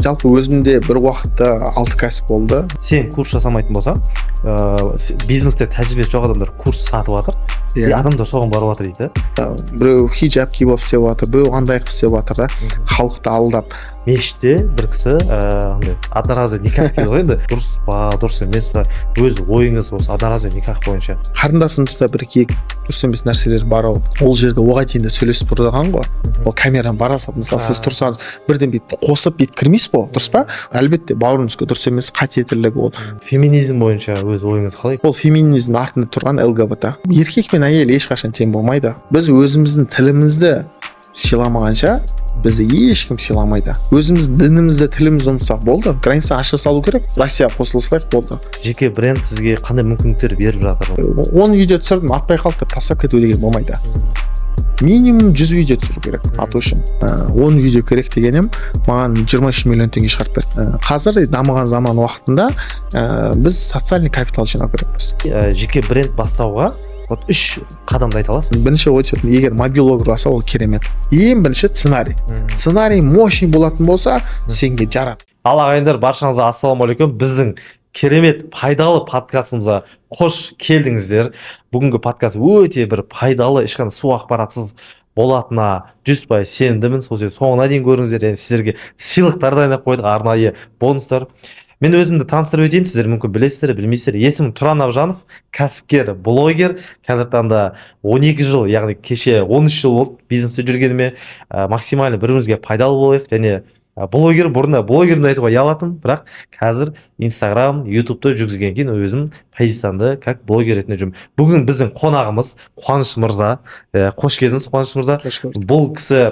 Жалпы өзімде бір уақытта алты кәсіп болды. Сен курс жасамайтын болсаң, бизнесте тәжірибесі жоқ адамдар курс сатып жатыр и адамдар соған барып жатыр дейді да. Біреу хиджаб киіп алып істеп жатыр, біреу андай қылып істеп жатыр да, халықты алдап. Мешітте бір кісі андай одноразовый никах дейді ғой, енді дұрыс па, дұрыс емес па, өз ойыңыз осы одноразовый никах бойынша? Қарындасымызда бір екі дұрыс емес нәрселер бар ау. Ол жерде оған дейін де сөйлесіп тұрған ғой. Ол камераны бара салып, мысалы, сіз тұрсаңыз, бірден бүйтіп қосып, бүйтіп кірмейсіз ғой, дұрыс па? Әлбетте, бауырымыздікі дұрыс емес, қате тірлік ол. Феминизм бойынша өз ойыңыз қалай? Ол феминизм артында тұрған ЛГБТ. Еркек пен әйел ешқашан тең болмайды. Біз өзіміздің тілімізді сыйламағанша, бізді ешкім сыйламайды. Өзіміз дінімізді, тілімізді ұмытсақ болды. Граница аша салу керек, Россияға қосыла салайық, болды. Жеке бренд сізге қандай мүмкіндіктер беріп жатыр? 10 видео түсірдім, атпай қалды деп тастап кету деген болмайды. Минимум 100 видео түсіру керек ату үшін. 10 видео керек дегенім, маған 23 миллион теңге шығарып берді. Қазір дамыған заман уақытында біз социальный капитал жинау керекпіз. Жеке бренд бастауға вот үш қадамды айта аласыз ба? Бірінші очередь, егер мобилограф болса, ол керемет. Ең бірінші сценарий. Сценарий мощный болатын болса, сенге жарады. Ал, ағайындар, баршаңызға ассалаумағалейкум! Біздің керемет пайдалы подкастымызға қош келдіңіздер! Бүгінгі подкаст өте бір пайдалы, ешқандай су ақпаратсыз болатынына 100% сенімдімін. Сол себепті соңына дейін көріңіздер және сіздерге сыйлықтар дайындап қойдық, арнайы бонустар. Мен өзімді таныстырып өтейін, сіздер мүмкін білесіздер, білмейсіздер. Есімім Тұран Абжанов, кәсіпкер, блогер. Қазіргі таңда 12 жыл, яғни кеше 13 жыл болды бизнесте жүргеніме. Максимально бір бірімізге пайдалы болайық. Және блогер, бұрын блогермін айтуға ұялатынмын, бірақ қазір Инстаграм, Ютубты жүргізгеннен кейін өзім позициямды как блогер ретінде жүрмін. Бүгін біздің қонағымыз Қуаныш мырза. Қош келдіңіз, Қуаныш мырза! Қош көрдік. Бұл кісі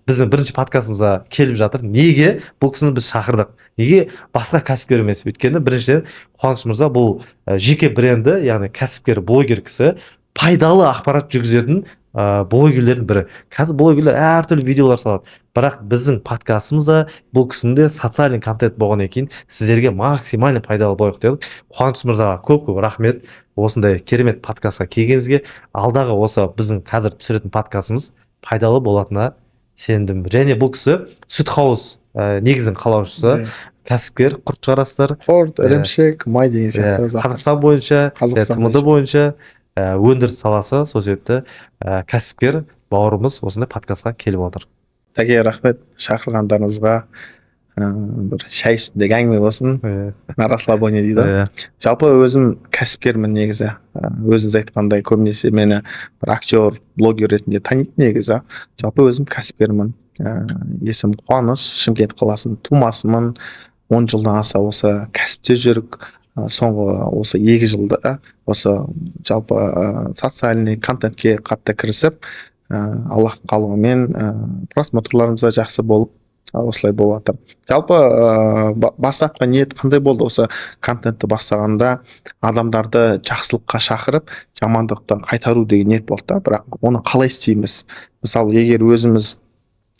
біздің бірінші подкастымызға келіп жатыр. Неге бұл кісіні біз шақырдық, неге басқа кәсіпкер емес? Өйткені біріншіден, Қуаныш мырза бұл жеке бренді, яғни кәсіпкер, блогер кісі, пайдалы ақпарат жүргізетін блогерлердің бірі. Қазір блогерлер әртүрлі видеолар салады, бірақ біздің подкастымызда бұл кісінің де социальный контент болғаннан кейін сіздерге максимально пайдалы болайық дедік. Қуаныш мырзаға көп көп рахмет осындай керемет подкастқа келгеніңізге. Алдағы осы біздің қазір түсіретін подкастымыз пайдалы болатынына сендім. Және бұл кісі Сүт Хаус негізін қалаушысы, кәсіпкер, құрт шығарасыздар. Құрт, ірімшік, май деген сияқты заттар. Қазақстан бойынша, Қазақстан ТМД бойынша өндіріс саласы. Сол себепті кәсіпкер бауырымыз осындай подкастқа келіп отыр. Тәке, рахмет шақырғандарыңызға. Бір шай үстіндегі әңгіме болсын, на расслабоне дейді ғой. Жалпы өзім кәсіпкермін негізі. Өзіңіз айтқандай, көбінесе мені бір актер, блогер ретінде таниды негізі. Жалпы өзім кәсіпкермін. Есімім Қуаныш, Шымкент қаласының тумасымын. 10 жылдан аса осы кәсіпте жүрік. Соңғы осы 2 жылда осы жалпы социальный контентке қатты кірісіп, Аллахтың қалауымен просмотрларымыз да жақсы болып, осылай болып жатыр. Жалпы бастапқы ниет қандай болды? Осы контентті бастағанда адамдарды жақсылыққа шақырып, жамандықтан қайтару деген ниет болды да. Бірақ оны қалай істейміз? Мысалы, егер өзіміз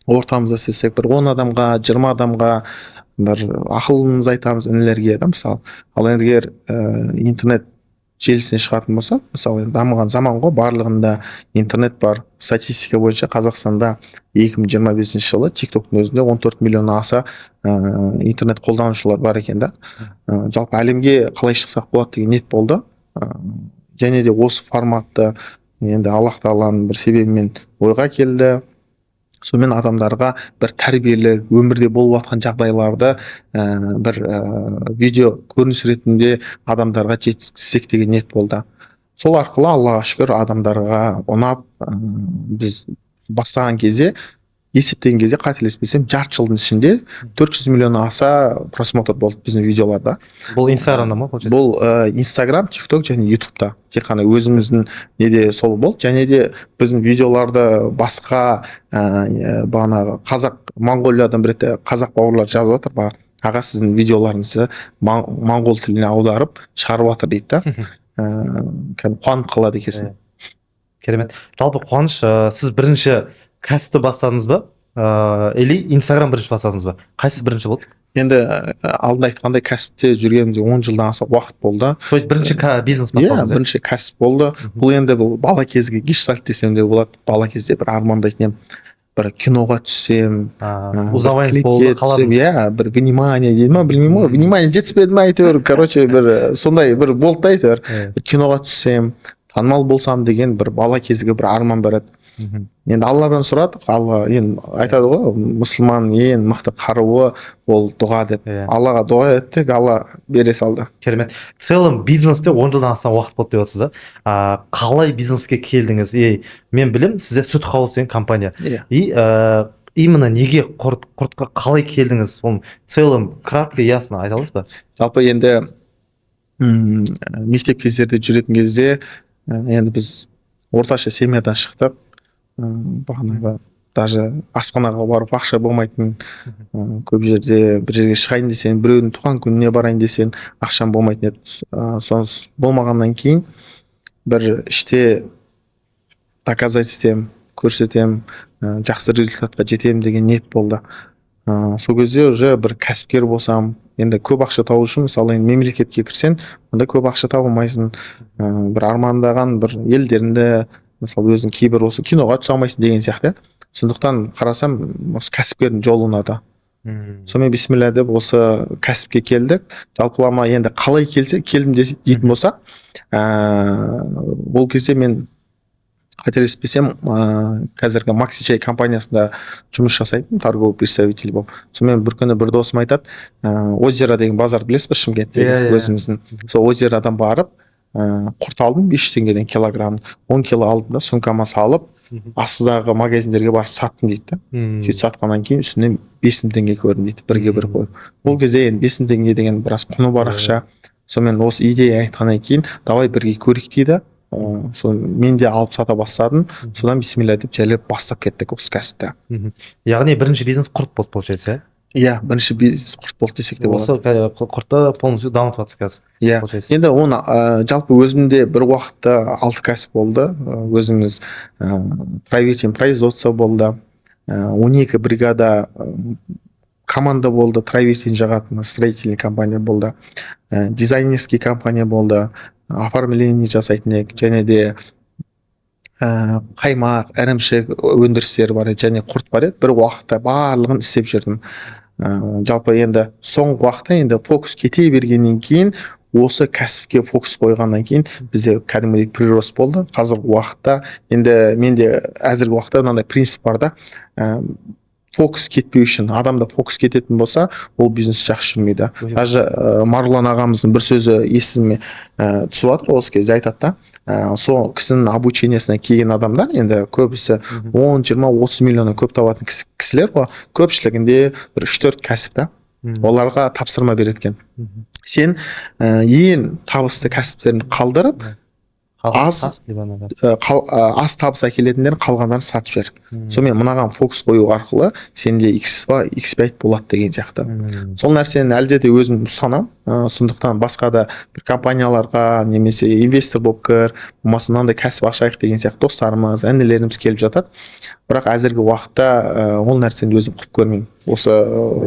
ортамызда істесек, бір 10 адамға, 20 адамға бір ақылымызды айтамыз, інілерге да, мысалы. Ал егер интернет желісіне шығатын болсақ, мысалы, енді дамыған заман ғой, барлығында интернет бар. Статистика бойынша, Қазақстанда 2025 жылы Тик Токтың өзінде 14 миллионнан аса интернет қолданушылар бар екен да. Жалпы әлемге қалай шықсақ болады деген ниет болды. Және де осы форматты енді Аллах тағаланың бір себебімен ойға келді. Сонымен адамдарға бір тәрбиелі, өмірде болып жатқан жағдайларды бір видео көрініс ретінде адамдарға жеткізсек деген ниет болды. Сол арқылы, Аллаға шүкір, адамдарға ұнап, біз бастаған кезде, есептеген кезде, қателеспесем, жарты жылдың ішінде 400 миллион аса просмотр болды біздің видеоларда. Бұл Инстаграмда ма, получается? Бұл Инстаграм, Тик Ток және Ютубта. Тек қана өзіміздің неде сол болды. Және де біздің видеоларды басқа бағанағы қазақ, Моңғолиядан бір ретте қазақ бауырлар жазып жатыр: «Баға, аға, сіздің видеоларыңызды моңғол тіліне аударып шығарып жатыр», — дейді да. Кәдімгі қуанып қалады екенсің. Керемет. Жалпы, Қуаныш, сіз бірінші кәсіпті бастадыңыз ба или Инстаграм бірінші бастадыңыз ба? Қайсысы бірінші болды? Енді алдында айтқандай, кәсіпте жүргенімізге 10 жылдан аса уақыт болды. То есть бірінші бизнес Иә, бастадыңыз, иә? бірінші кәсіп болды. Бұл енді, бұл бала кезгі гештальт десем де болады. Бала кезде бір армандайтын едім. Бір киноға түссем, бір Узнаваемость клипке болды, түссем, қаладыңыз. Иә, бір внимание дейді ма, білмеймін ғой, внимание жетіспеді ма, әйтеуір, короче, бір сондай бір болды да, әйтеуір. Бір киноға түссем, танымал болсам деген бір бала кезгі бір арман бар еді. Енді Алладан сұрадық. Алла енді айтады ғой, мұсылман ең мықты қаруы ол дұға деп. Аллаға дұға еттік, Алла бере салды. Керемет. В целом бизнесте 10 жылдан астам уақыт болды деп жатсыз да. Қалай бизнеске келдіңіз? Ей, мен білемін, сізде Сүт Хаус деген компания. Иә. И именно неге құртқа қалай келдіңіз, соны в целом кратко, ясно айта аласыз ба? Жалпы енді мектеп кездерде жүретін кезде енді біз орташа семьядан шықтық. Бағанағы даже асханаға барып ақша болмайтын, көп жерде бір жерге шығайын десең, біреудің туған күніне барайын десең, ақшам болмайтын еді. Сонысы болмағаннан кейін бір іште доказать етемін, көрсетемін, жақсы результатқа жетемін деген ниет болды. Сол кезде уже бір кәсіпкер болсам, енді көп ақша табу үшін, мысалы, енді мемлекетке кірсең, онда көп ақша таба алмайсың. Бір армандаған бір елдерінде, мысалы, өзің кейбір осы киноға түсе алмайсың деген сияқты, иә. Сондықтан қарасам, осы кәсіпкердің жолы ұнады. Сонымен, бисмилля деп, осы кәсіпке келдік. Жалпылама енді қалай келсе келдім дейтін болсақ, ол кезде мен қателеспесем, қазіргі Макси Чай компаниясында жұмыс жасайтынмын торговый представитель болып. Сонымен бір күні бір досым айтады, Озера деген базарды білесіз ғой, Шымкенттегі? Иә, иә. Өзіміздің сол Озерадан барып, құрт алдым 500 теңгеден килограмм, 10 кило алдым да, сумкама салып, астыдағы магазиндерге барып саттым дейді да. Сөйтіп сатқаннан кейін үстінен 5000 теңге көрдім дейді, бірге бір қойып. Ол кезде енді 5000 теңге деген біраз құны бар ақша. Сонымен осы идея айтқаннан кейін, давай бірге көрейік дейді. Сол мен де алып сата бастадым. Содан бисмилля деп, жайлап бастап кеттік осы кәсіпті. Яғни бірінші бизнес құрт болды, получается, иә? Иә, бірінші бизнес құрт болды десек те болады. Осы құртты полностью дамытып жатсыз қазір, Иә. получается. Енді оны жалпы өзімде бір уақытта алты кәсіп болды. Өзіміз травертин производство болды, 12 бригада, команда болды, травертин жағатын строительный компания болды, дизайнерский компания болды, оформление жасайтын едік және де қаймақ, ірімшік өндірістері бар еді және құрт бар еді. Бір уақытта барлығын істеп жүрдім. Жалпы енді соңғы уақытта енді фокус кете бергеннен кейін, осы кәсіпке фокус қойғаннан кейін бізде кәдімгідей прирост болды. Қазіргі уақытта енді менде әзіргі уақытта мынандай принцип бар да, фокус кетпеу үшін. Адамда фокус кететін болса, ол бизнес жақсы жүрмейді. Даже Марғұлан ағамыздың бір сөзі есіме түсіп жатыр, осы кезде айтады да, сол кісінің обучениесіне келген адамдар енді көбісі 10, 20, 30 миллионнан көп табатын кісілер ғой, көпшілігінде бір үш төрт кәсіп та. Оларға тапсырма береді екен: сен ең табысты кәсіптерін қалдырып, аз аз табыс әкелетіндерін, қалғандарын сатып жібер. Сонымен мынаған фокус қою арқылы сенде x2, x5 болады деген сияқты. Сол нәрсені әлде де өзім ұстанамын. Сондықтан басқа да бір компанияларға немесе инвестор болып кір, болмаса мынандай кәсіп ашайық деген сияқты достарымыз, інілеріміз келіп жатады. Бірақ әзіргі уақытта ол нәрсені өзім құп көрмеймін. Осы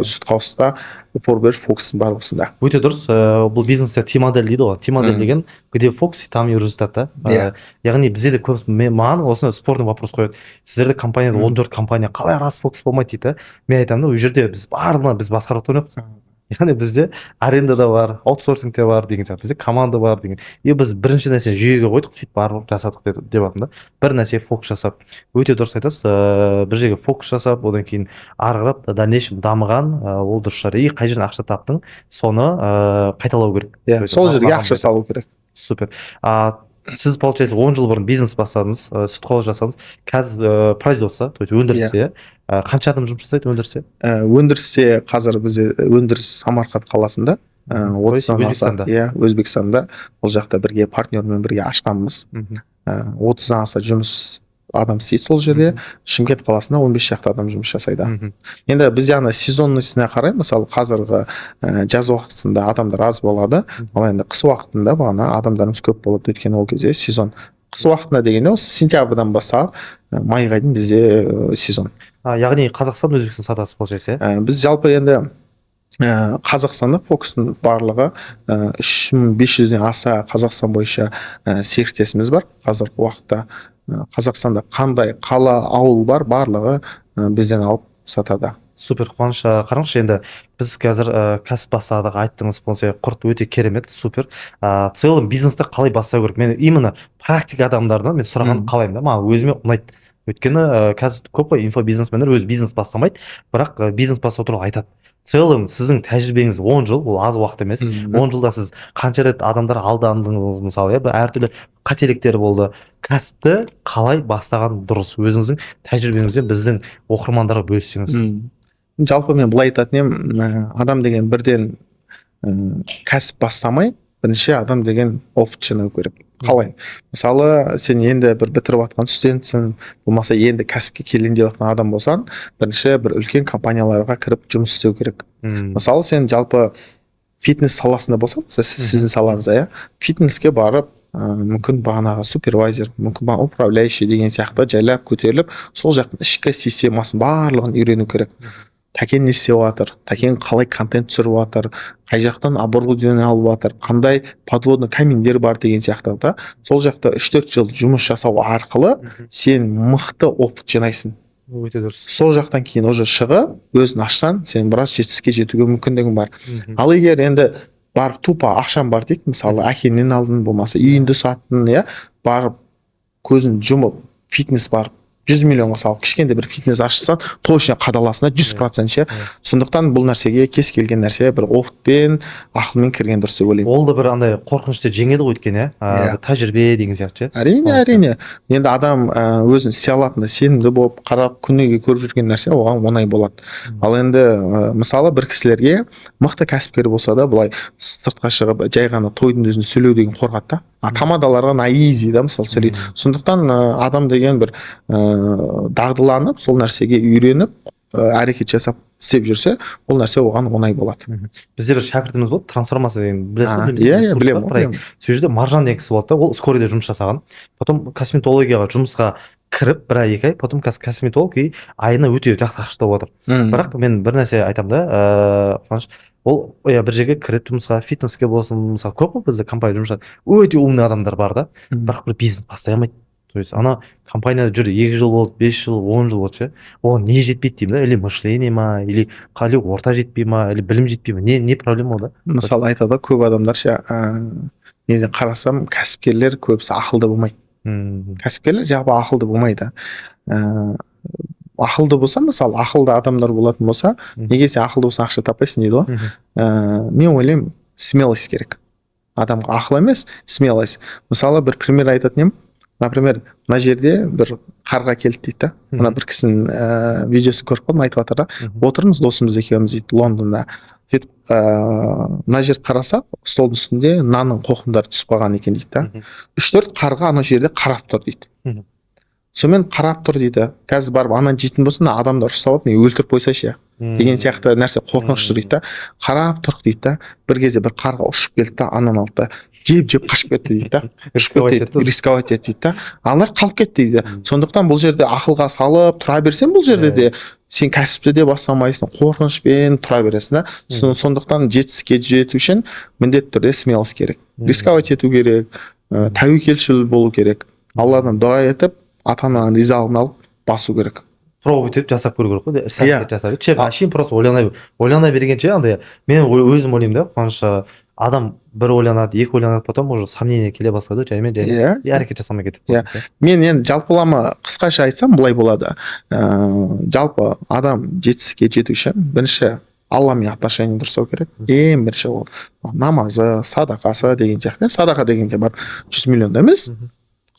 Сүт Хауста упор беріп, фокустың барлығы осында. Өте дұрыс. Бұл бизнесте Т модель дейді ғой. Т модель деген где фокус, там и результат та. Иә. Яғни бізде де көп маған осындай спорный вопрос қояды: сіздерде компанияда 14 компания, қалай раз фокус болмайды дейді да. Мен айтамын да, ол жерде біз барлығын біз басқарып отырған жоқпыз. Яғни бізде аренда да бар, аутсорсинг те бар деген сияқты, бізде команда бар деген. И біз бірінші нәрсе жүйеге қойдық, сөйтіп барып жасадық деп жатырмын да. Бір нәрсеге фокус жасап, өте дұрыс айтасыз, бір жерге фокус жасап, одан кейін ары қарап дальнейшем дамыған, ол дұрыс шығар. И қай жерден ақша таптың, соны қайталау керек. Иә, сол жерге ақша салу керек. Супер. А сіз, получается, 10 жыл бұрын бизнес бастадыңыз, сүт қауыз жасадыңыз, қазір производство, то есть өндірісте, иә? Қанша адам жұмыс жасайды өндірісте? Өндірісте қазір бізде өндіріс Самарқанд қаласында, 30-дан аса. Өзбекстанда. Иә, Өзбекстанда, ол жақта бірге партнермен бірге ашқанбыз. 30-дан аса жұмыс адам істейді сол жерде. Шымкент қаласында 15 шақты адам жұмыс жасайды. Енді бізде ана сезонностіне қарай, мысалы, қазіргі жаз уақытысында адамдар аз болады, ал енді қыс уақытында бағана адамдарымыз көп болады, өйткені ол кезде сезон. Қыс уақытында дегенде осы сентябрьдан бастап майға дейін бізде сезон. А, яғни Қазақстан, Өзбекстан сатасыз, получается, иә? Біз жалпы енді Қазақстанда Фокустың барлығы 3500-ден аса Қазақстан бойынша серіктесіміз бар. Қазіргі уақытта Қазақстанда қандай қала, ауыл бар, барлығы бізден алып сатады. Супер, Қуаныш. Қараңызшы, енді біз қазір кәсіп бастадық, айттыңыз, болса, құрт өте керемет, супер. В целом бизнесті қалай бастау керек? Мен именно практик адамдардан мен сұрағанды қалаймын да, маған өзіме ұнайды, өйткені қазір көп қой инфобизнесмендер, өзі бизнес бастамайды, бірақ бизнес бастау туралы айтады. В целом сіздің тәжірибеңіз 10 жыл, ол аз уақыт емес. 10 жылда сіз қанша рет адамдар алдандыңыз, мысалы, иә, бір әртүрлі қателіктер болды. Кәсіпті қалай бастаған дұрыс, өзіңіздің тәжірибеңізбен біздің оқырмандарға бөліссеңіз. Жалпы мен былай айтатын едім, адам деген бірден кәсіп бастамай, бірінші адам деген опыт жинау керек. Қалай? Мысалы, сен енді бір бітіріп жатқан студентсің, болмаса енді кәсіпке келейін деп жатқан адам болсаң, бірінші бір үлкен компанияларға кіріп жұмыс істеу керек. Мысалы, сен жалпы фитнес саласында болсаң, мысалы, сіздің салаңызда, иә, фитнеске барып, мүмкін бағанағы супервайзер, мүмкін бағана управляющий деген сияқты жайлап көтеріліп, сол жақтың ішкі системасын барлығын үйрену керек. Тәкен не істеп жатыр, Тәкен қалай контент түсіріп жатыр, қай жақтан оборудование алып жатыр, қандай подводный камень дер бар деген сияқты да. Сол жақта 3-4 жыл жұмыс жасау арқылы сен мықты опыт жинайсың. Өте дұрыс. Сол жақтан кейін уже шығып, өзін ашсаң, сен біраз жетістікке жетуге мүмкіндігің бар. Ал егер енді барып, тупо ақшам бар дейік, мысалы, әкеңнен алдың, болмаса үйіңді саттың, иә, барып көзін жұмып фитнес барып 100 миллионға салып, кішкентай бір фитнес ашсаң, точно қадаласың да, 100% ше. Сондықтан бұл нәрсеге кез келген нәрсе бір опытпен, ақылмен кірген дұрыс деп ойлаймын. Ол да бір андай қорқынышты жеңеді ғой, өйткені, иә, Иә. бір тәжірибе деген сияқты ше. Әрине. Болса. Әрине, енді адам өзін істей алатынына сенімді болып, қарап, күніге көріп жүрген нәрсе оған оңай болады. Ал енді мысалы, бір кісілерге мықты кәсіпкер болса да, былай сыртқа шығып, жай ғана тойдың өзінде сөйлеу деген қорқады да, а тамадаларға на изи да, мысалы, сөйлейді. Сондықтан адам деген бір дағдыланып, сол нәрсеге үйреніп, әрекет жасап істеп жүрсе, ол нәрсе оған оңай болады. Бізде бір шәкіртіміз болды, трансформация деген, білесіз А, ғой, білмейсіз иә бе? Иә, Курс білемін бар, ғой, проект. білемін. Сол жерде Маржан деген кісі болды да, ол скорый да жұмыс жасаған, потом косметологияға жұмысқа кіріп, бір ай, 2 ай, потом қазір косметолог и айына өте жақсы ақша тауып жатыр. Бірақ мен бір нәрсе айтамын да, Қуаныш, ол, иә, бір жерге кіреді жұмысқа, фитнеске болсын, мысалы, көп қой бізде компания жұмыс жасайды, өте умный адамдар бар да, бірақ бір бизнес бастай алмайды. То есть ана компанияда жүр, 2 жыл болды, 5 жыл, 10 жыл болды ше, оған не жетпейді деймін да, или мышление ма, или қалай, орта жетпей ма, или білім жетпей ма, не проблема да? Мысалы, айтады ғой көп адамдар ше, негізінен қарасам, кәсіпкерлер көбісі ақылды болмайды. Кәсіпкерлер жалпы ақылды болмайды. Ақылды болса, мысалы, ақылды адамдар болатын болса, неге сен ақылды болсаң, ақша таппайсың дейді ғой. Мен ойлаймын, смелость керек адамға, ақыл емес, смелость. Мысалы, бір пример айтатын едім. Например, мына жерде бір қарға келді дейді да, мына бір кісінің видеосын көріп қалдым, айтып жатыр да. Отырмыз досымыз екеуміз дейді Лондонда, сөйтіп мына жерді қарасақ, столдың үстінде нанның қоқымдары түсіп қалған екен дейді да. Үш төрт қарға ана жерде қарап тұр дейді. Сонымен қарап тұр дейді. Қазір барып ананы жейтін болса, мына адамдар ұстап алып, мені өлтіріп қойса ше деген сияқты нәрсе, қорқыныш тұр дейді да. Қарап тұрық дейді да. Бір кезде бір қарға ұшып келді да, ананы алды да, жеп жеп қашып кетті дейді да. Ұшып Рисковать кетті етті. дейді, рисковать етті дейді да, аналар қалып кетті дейді. Сондықтан бұл жерде ақылға салып тұра берсең, бұл жерде де сен кәсіпті де бастамайсың, қорқынышпен тұра бересің да. Сондықтан жетістікке жету үшін міндетті түрде смелость керек, рисковать ету керек, тәуекелшіл болу керек, Алладан дұға етіп, ата ананың ризалығын алып басу керек. Пробовать етіп, жасап көру керек қой, іс Иә. әрекет жасап ше. Әшейін просто ойлана бергенше андай, мен өзім ойлаймын да, Қуаныш, адам бір ойланады, екі ойланады, потом уже сомнение келе бастайды ғой жаймен жаймен и әрекет жасамай кетеді. Иә. Мен енді жалпылама қысқаша айтсам, былай болады. Жалпы адам жетістікке жету үшін бірінші Алламен отношение дұрыстау керек. Ең бірінші ол намазы, садақасы деген сияқты. Садақа дегенде бар 100 миллионда емес,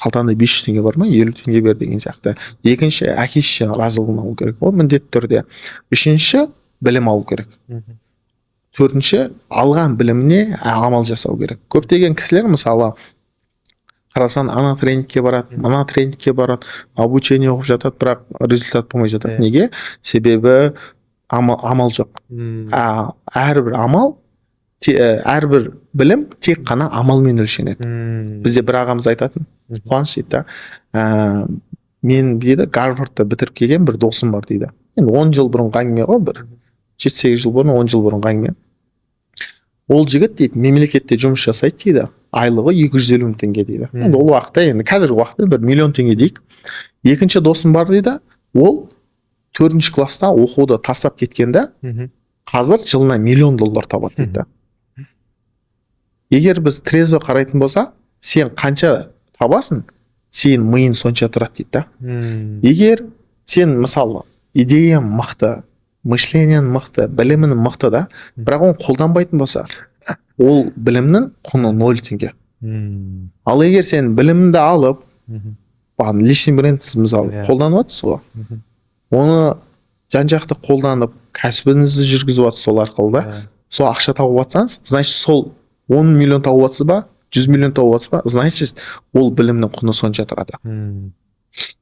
қалтаңда 500 теңге бар ма, 50 теңге бер деген сияқты. Екінші, әке шешенің разылығын алу керек, ол міндетті түрде. Үшінші, білім алу керек. Төртінші, алған біліміне амал жасау керек. Көптеген кісілер, мысалы, қарасаң, ана тренингке барады, мына тренингке барады, обучение оқып жатады, бірақ результат болмай жатады. Неге? Себебі амал жоқ. Әрбір амал әрбір білім тек қана амалмен өлшенеді. Бізде бір ағамыз айтатын, Қуаныш дейді да, мен дейді, Гарвардта бітіріп келген бір досым бар дейді. Енді 10 жыл бұрынғы әңгіме ғой, бір 7-8 жыл бұрын, 10 жыл бұрынғы әңгіме. Ол жігіт дейді, мемлекетте жұмыс жасайды дейді, айлығы 250 мың теңге дейді. Енді ол уақытта, енді қазіргі уақытта 1 миллион теңге дейік. Екінші досым бар дейді, ол төртінші класста оқуды тастап кеткен да, қазір жылына миллион доллар табады дейді да. Егер біз трезво қарайтын болсақ, сен қанша табасың, сенің миың сонша тұрады дейді да. Егер сен, мысалы, идеяң мықты, мышлениең мықты, білімің мықты да, бірақ оны қолданбайтын болса, ол білімнің құны 0 теңге. Ал егер сен біліміңді алып, бағана личный бренд, мысалы, қолданып жатырсыз ғой, оны жан жақты қолданып, кәсібіңізді жүргізіп жатырсыз сол арқылы да, сол ақша тауып жатсаңыз, значит, сол 10 миллион тауып жатсыз ба, 100 миллион тауып жатсыз ба, значит, ол білімнің құны сонша тұрады.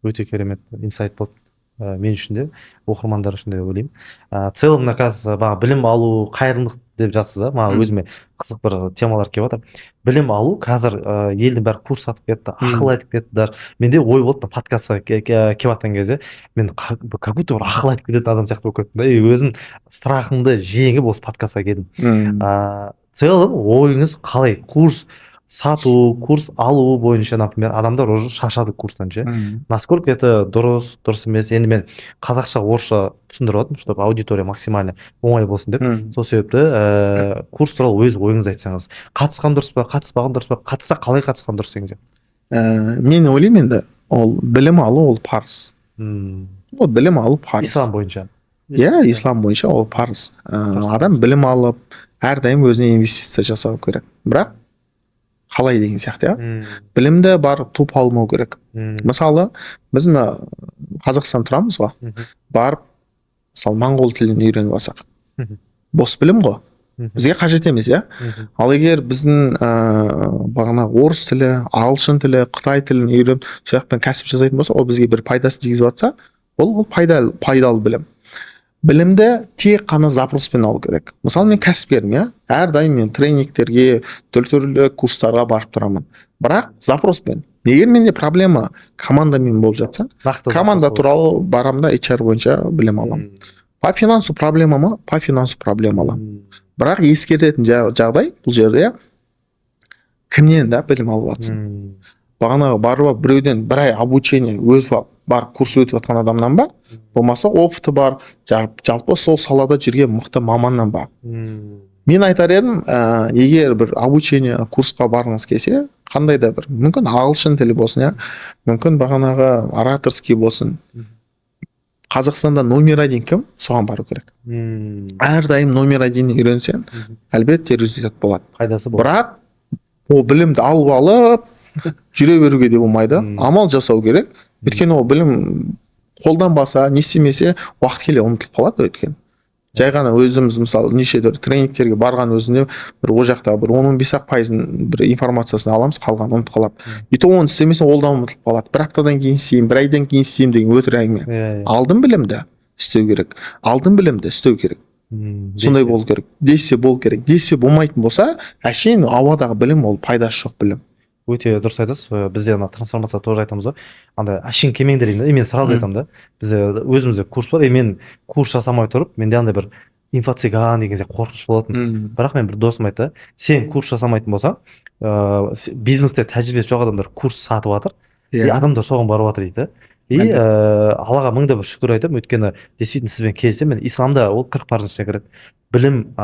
Өте керемет инсайт болды мен үшін де, оқырмандар үшін де ойлаймын. В целом мына қазір бағана білім алу қайырымдылық деп жатсыз да, маған өзіме қызық бір темалар келіп жатыр. Білім алу қазір елдің бәрі курс сатып кетті, ақыл айтып кетті. Даже менде ой болды, подкастқа келіп жатқан кезде мен как будто бір ақыл айтып кететін адам сияқты болып кеттім да, и өзім страхымды жеңіп, осы подкастқа келдім. В целом ойыңыз қалай, курс сату, курс алу бойынша? Например, адамдар уже шаршады курстан ше. Насколько это дұрыс, дұрыс емес? Енді мен қазақша, орысша түсіндіріп жатырмын, чтобы аудитория максимально оңай болсын деп. Сол себепті курс туралы өз ойыңызды айтсаңыз: қатысқан дұрыс па, қатыспаған дұрыс па, қатысса, қалай қатысқан дұрыс деген сияқты. Мен ойлаймын, енді ол білім алу ол парыз. Ол білім алу парыз. Ислам бойынша. Иә, ислам бойынша ол парыз. Адам білім алып, әрдайым өзіне инвестиция жасау керек, бірақ қалай деген сияқты, иә. Білімді барып тупо алмау керек. Мысалы, біз мына Қазақстан тұрамыз ғой, барып, мысалы, моңғол тілін үйреніп алсақ, бос білім ғой, бізге қажет емес, иә. Ал егер біздің бағана орыс тілі, ағылшын тілі, қытай тілін үйреніп, сол жақпен кәсіп жасайтын болсақ, ол бізге бір пайдасын тигізіп жатса, ол пайдалы білім. Білімді тек қана запроспен алу керек. Мысалы, мен кәсіпкермін, иә, әрдайым мен тренингтерге, түрлі түрлі курстарға барып тұрамын, бірақ запроспен. Егер менде проблема командамен болып жатса, нақты команда запрос. туралы барамын да, HR бойынша білім аламын. По финансу проблема ма, по финансу проблема аламын. Бірақ ескеретін жағдай бұл жерде, кімнен да білім алып жатсың. Бағанағы барып алып, біреуден бір ай обучение өтіп алып, барып курс өтіп жатқан адамнан ба, болмаса опыты бар, жалпы сол салада жүрген мықты маманнан ба? Мен айтар едім, егер бір обучение курсқа барғыңыз келсе, қандай да бір, мүмкін, ағылшын тілі болсын, иә, мүмкін, бағанағы ораторский болсын, Қазақстанда номер один кім, соған бару керек. Әрдайым номер один үйренсең, әлбетте, результат болады. Пайдасы болады. Бірақ ол білімді алып алып жүре беруге де болмайды. Амал жасау керек, өйткені ол білім қолданбаса, не істемесе, уақыт келе ұмытылып қалады. Өйткені жай ғана өзіміз, мысалы, неше түрлі тренингтерге барған өзінде бір ол жақта бір 10-15 ақ пайызын, бір информациясын аламыз, қалғаны ұмытып қалады. И то оны істемесең, ол да ұмытылып қалады. Бір аптадан кейін істеймін, бір айдан кейін істеймін деген өтірік әңгіме. иә иә. Алдын білімді істеу керек, алдын білімді істеу керек. Сондай болу керек, действие болу керек. Действие болмайтын болса, әшейін ауадағы білім, ол пайдасы жоқ білім. Өте дұрыс айтасыз. Бізде ана трансформация тоже айтамыз ғой, андай әшейін келмеңдер деймін да, и мен сразу айтамын да, бізде өзімізде курс бар, и мен курс жасамай тұрып, менде андай бір инфо-цыган деген сияқты қорқыныш болатын. Бірақ мен бір досым айтты: сен курс жасамайтын болсаң, бизнесте тәжірибесі жоқ адамдар курс сатып жатыр и адамдар соған барып жатыр дейді. И Аллаға мың да бір шүкір айтамын, өйткені действительно сізбен келісемін, мен исламда ол 40 парыздың ішіне кіреді білім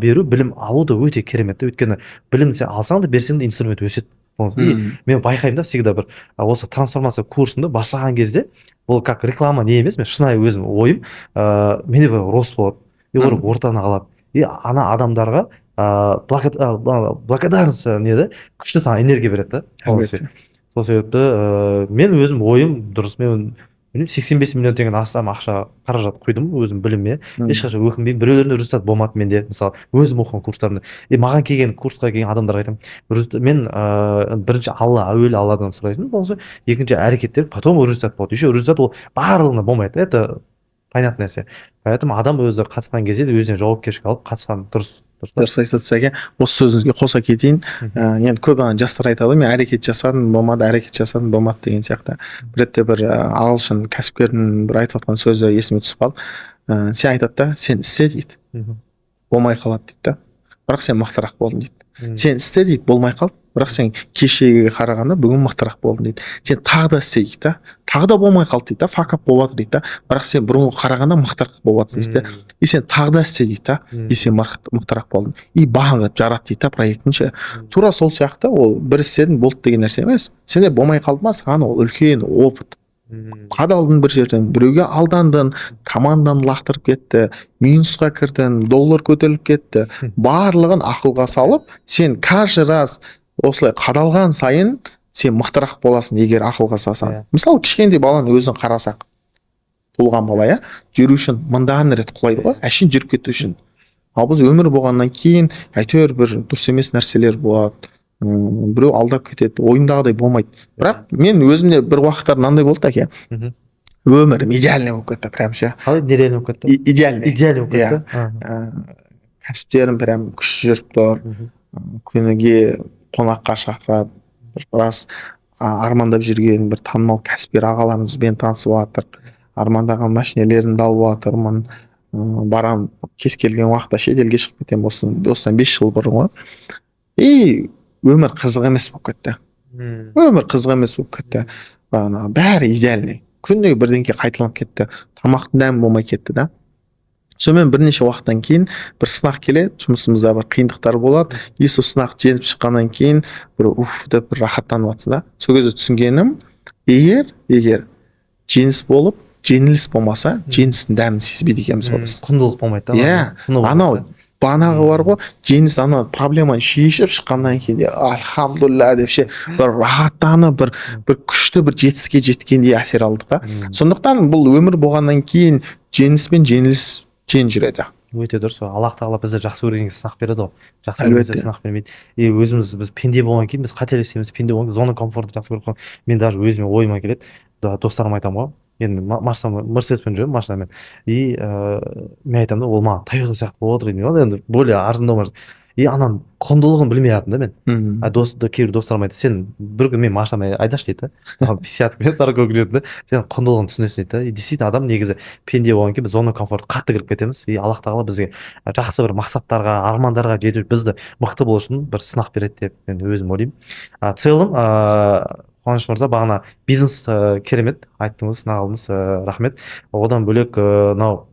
беру, білім алу да өте керемет та, өйткені білім сен алсаң да, берсең де, инструмент өседі. И мен байқаймын да, всегда бір осы трансформация курсымды бастаған кезде, ол как реклама не емес, мен шынайы өзім ойым, менде бір рост болады и олар ортаны алады, и ана адамдарға благодарность не да, күшті саған энергия береді да. Сол себепті мен өзім ойым дұрыс, мен білмеймін, 85 миллион теңгеден астам ақша, қаражат құйдым өзім біліміме, ешқашан өкінбеймін. Біреулерінде результат болмады менде, мысалы, өзім оқыған курстарымда, и маған келген, курсқа келген адамдарға айтамын мен: бірінші Алла, әуелі Алладан сұрайсың болса, екінші әрекеттер, потом результат болады. Еще результат ол барлығында болмайды, это понятный нәрсе. Поэтому адам өзі қатысқан кезде де өзіне жауапкершілік алып қатысқан дұрыс, дұрыс па? Дұрыс айтасыз, әке. Осы сөзіңізге қоса кетейін. Енді көп ана жастар айтады ғой: мен әрекет жасадым, болмады, әрекет жасадым, болмады деген сияқты. Бір ретте бір ағылшын кәсіпкердің бір айтып жатқан сөзі есіме түсіп қалды. Сен айтады да, сен істе дейді, болмай қалады дейді да, бірақ сен мықтырақ болдың дейді. Сен істе дейді, болмай қалды, бірақ сен кешегіге қарағанда бүгін мықтырақ болдың дейді. Сен тағы да істе дейді да, тағы да болмай қалды дейді да, факап болып жатыр дейді да, бірақ сен бұрынғы қарағанда мықтырақ болып жатырсың дейді да. И сен тағы да істе дейді да, и сен мықтырақ болдың, и баң қылып жарады дейді да проектін ше. Тура сол сияқты ол бір істедің, болды деген нәрсе емес. Сенде болмай қалды ма, саған ол үлкен опыт. Қадалдың бір жерден, біреуге алдандың, команданы лақтырып кетті, минусқа кірдің, доллар көтеріліп кетті, барлығын ақылға салып, сен каждый раз осылай қадалған сайын сен мықтырақ боласың, егер ақылға салсаң. Мысалы, кішкентай баланың өзін қарасақ, туылған бала, иә, жүру үшін мыңдаған рет құлайды ғой, әшейін жүріп кету үшін. Ал біз өмір болғаннан кейін әйтеуір бір дұрыс емес нәрселер болады, біреу алдап кетеді, ойыңдағыдай болмайды. Бірақ мен өзімде бір уақыттар мынандай болды, әке, өмірім идеальный болып кетті прям ше. Қалай нереальный болып кетті? Идеальный. Идеальный болып Иә. кетті. Кәсіптерім прям күшті жүріп тұр. Күніге қонаққа шақырады, бір біраз армандап жүрген бір танымал кәсіпкер ағаларымызбен танысып жатыр, армандаған машинелерімді алып жатырмын, барам, кез келген уақытта шетелге шығып кетемін. Осыдан 5 жыл бұрын ғой. И өмір қызық емес болып кетті. Өмір қызық емес болып кетті, бағанағы бәрі идеальный, күніге бірдеңке қайталанып кетті, тамақтың дәмі болмай кетті да. Сонымен бірнеше уақыттан кейін бір сынақ келеді, жұмысымызда бір қиындықтар болады, и сол сынақты жеңіп шыққаннан кейін бір уф деп бір рахаттанып жатсың да. Сол кезде түсінгенім, егер жеңіс болып, жеңіліс болмаса, жеңістің дәмін сезбейді екенбіз ғой біз. Құндылық болмайды да. Иә. Құны болмайды Анау да. бағанағы бар ғой, жеңіс, ана проблеманы шешіп шыққаннан кейін де, альхамдулилля деп ше, бір рахаттанып, бір күшті бір жетістікке жеткендей әсер алдық та. Сондықтан бұл өмір болғаннан кейін жеңіс пен жеңіліс тең жүреді. Өте дұрыс. Аллах тағала бізді жақсы көргенге сынақ береді ғой, жақсы көрмесе, сынақ бермейді. И өзіміз, біз пенде болғаннан кейін біз қателесеміз. Пенде болғаннан кейін зона комфорты жақсы көріп қалған. Мен даже өзіме ойыма келеді да, достарыма айтамын ғой, енді машина, Мерседеспен жүремін, машинамен, и мен айтамын да, ол маған Тойота сияқты болып отыр деймін ғой, енді более арзандау машина. И ананың құндылығын білмей жатырмын да мен. А дос, кейбір достарым айтады: «Сен бір күн мен машинамен айдашы», — дейді да, пятьдесяткамен, сороковка келеді да, «сен құндылығын түсінесің», — дейді да. И действительно, адам негізі пенде болғаннан кейін біз зона комфорт қатты кіріп кетеміз. И Аллах тағала бізге жақсы бір мақсаттарға, армандарға жету, бізді мықты болу үшін бір сынақ береді деп мен өзім ойлаймын. А в целом, Қуаныш мырза, бағана бизнес, керемет айттыңыз, сынақ алдыңыз, рахмет. Одан бөлек, мынау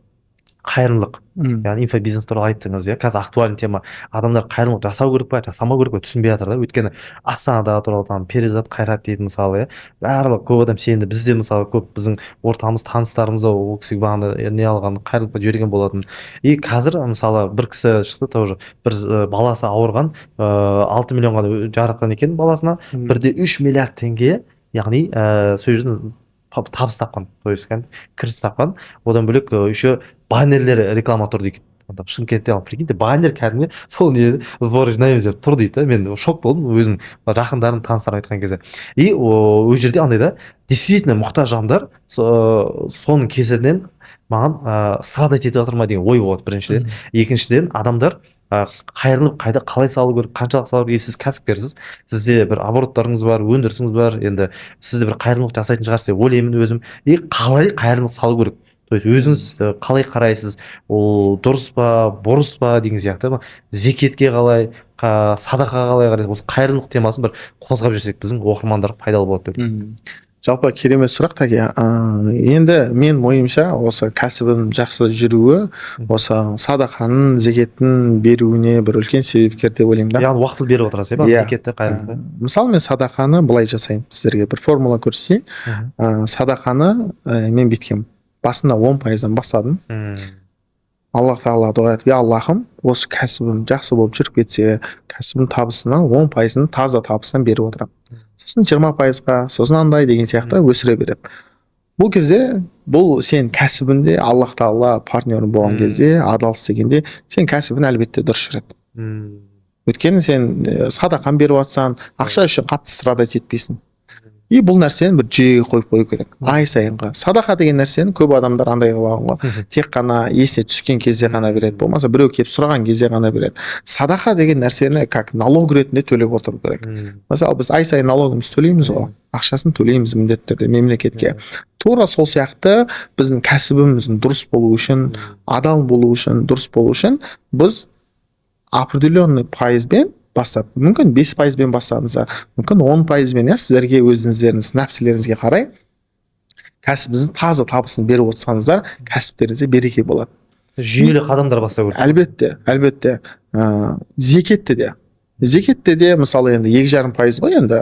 қайырымдылық, яғни инфобизнес туралы айттыңыз, иә. Қазір актуальный тема: адамдар қайырымдылық жасау керек па, жасамау керек па, түсінбей жатыр да. Өйткені Астанада туралы там Перизат Қайрат дейді, мысалы, иә, барлығы, көп адам сенді. Бізде, мысалы, көп біздің ортамыз, таныстарымыз да ол кісіге бағана не алған, қайырымдылыққа жіберген болатын. И қазір, мысалы, бір кісі шықты тоже, бір баласы ауырған, 6 миллионға жаратқан екен баласына, 1,3 миллиард теңге, яғни сол жерден табыс тапқан, то есть кәдімгі кіріс тапқан. Одан бөлек, еще баннерлер, реклама тұр дейді Шымкентте. Ал прикиньте, баннер кәдімгі, сол не, сбор жинаймыз деп тұр дейді да. Мен шок болдым өзім, жақындарым, таныстарым айтқан кезде. И ол жерде андай да, действительно мұқтаж жандар соның кесірінен маған страдать етіп жатыр ма деген ой болады біріншіден. Екіншіден, адамдар қайырымдылық қайда, қалай салу керек, қаншалық салу керек? И сіз кәсіпкерсіз, сізде бір обороттарыңыз бар, өндірісіңіз бар, енді сіз де бір қайырымдылық жасайтын шығарсыз деп ойлаймын өзім. И қалай қайырымдылық салу керек, то есть өзіңіз қалай қарайсыз, ол дұрыс па, бұрыс па деген сияқты ма? Зекетке қалай, садақаға қалай қарайсыз? Осы қайырымдылық темасын бір қозғап жіберсек, біздің оқырмандарға пайдалы болады деп ойлаймын. Жалпы керемет сұрақ, тәке. Енді мен ойымша, осы кәсібім жақсы жүруі осы садақаның, зекеттің беруіне бір үлкен себепкер деп ойлаймын да. Яғни уақытылы беріп отырасыз, иә? Иә. Зекетті, қайырымдылықты. Мысалы, мен садақаны былай жасаймын, сіздерге бір формула көрсетейін. Садақаны мен бүйткенмін, басында 10%-дан бастадым. Аллах тағала дұға етіп: «Я Аллахым, осы кәсібім жақсы болып жүріп кетсе, кәсібім табысынан 10%-ын таза табысынан беріп отырамын, сосын 20%-ға, сосын андай» деген сияқты өсіре беремін. Бұл кезде бұл сен кәсібінде Аллах тағала партнерің болған кезде, адал істегенде, сен кәсібің әлбетте дұрыс жүреді. Өйткені сен садақаны беріп жатсаң, ақша үшін қатты страдать етпейсің. И бұл нәрсені бір жүйеге қойып қою керек. Ай сайынғы садақа деген нәрсені көп адамдар андай қылып алған ғой, тек қана есіне түскен кезде ғана береді, болмаса біреу келіп сұраған кезде ғана береді. Садақа деген нәрсені как налог ретінде төлеп отыру керек. Мысалы, біз ай сайын налогымызды төлейміз ғой, ақшасын төлейміз міндетті түрде мемлекетке. Тура сол сияқты біздің кәсібіміздің дұрыс болу үшін, адал болу үшін, дұрыс болу үшін біз определенный пайызбен бастап, мүмкін 5%-бен бастадыңыздар, мүмкін 10%-бен, иә, сіздерге өзіңіздеріңіз нәпсілеріңізге қарай кәсібіңіздің таза табысын беріп отырсаңыздар, кәсіптеріңізде береке болады. Жүйелі қадамдар бастау керек. Әлбетте, әлбетте. Зекетте де мысалы, енді 2,5% ғой енді,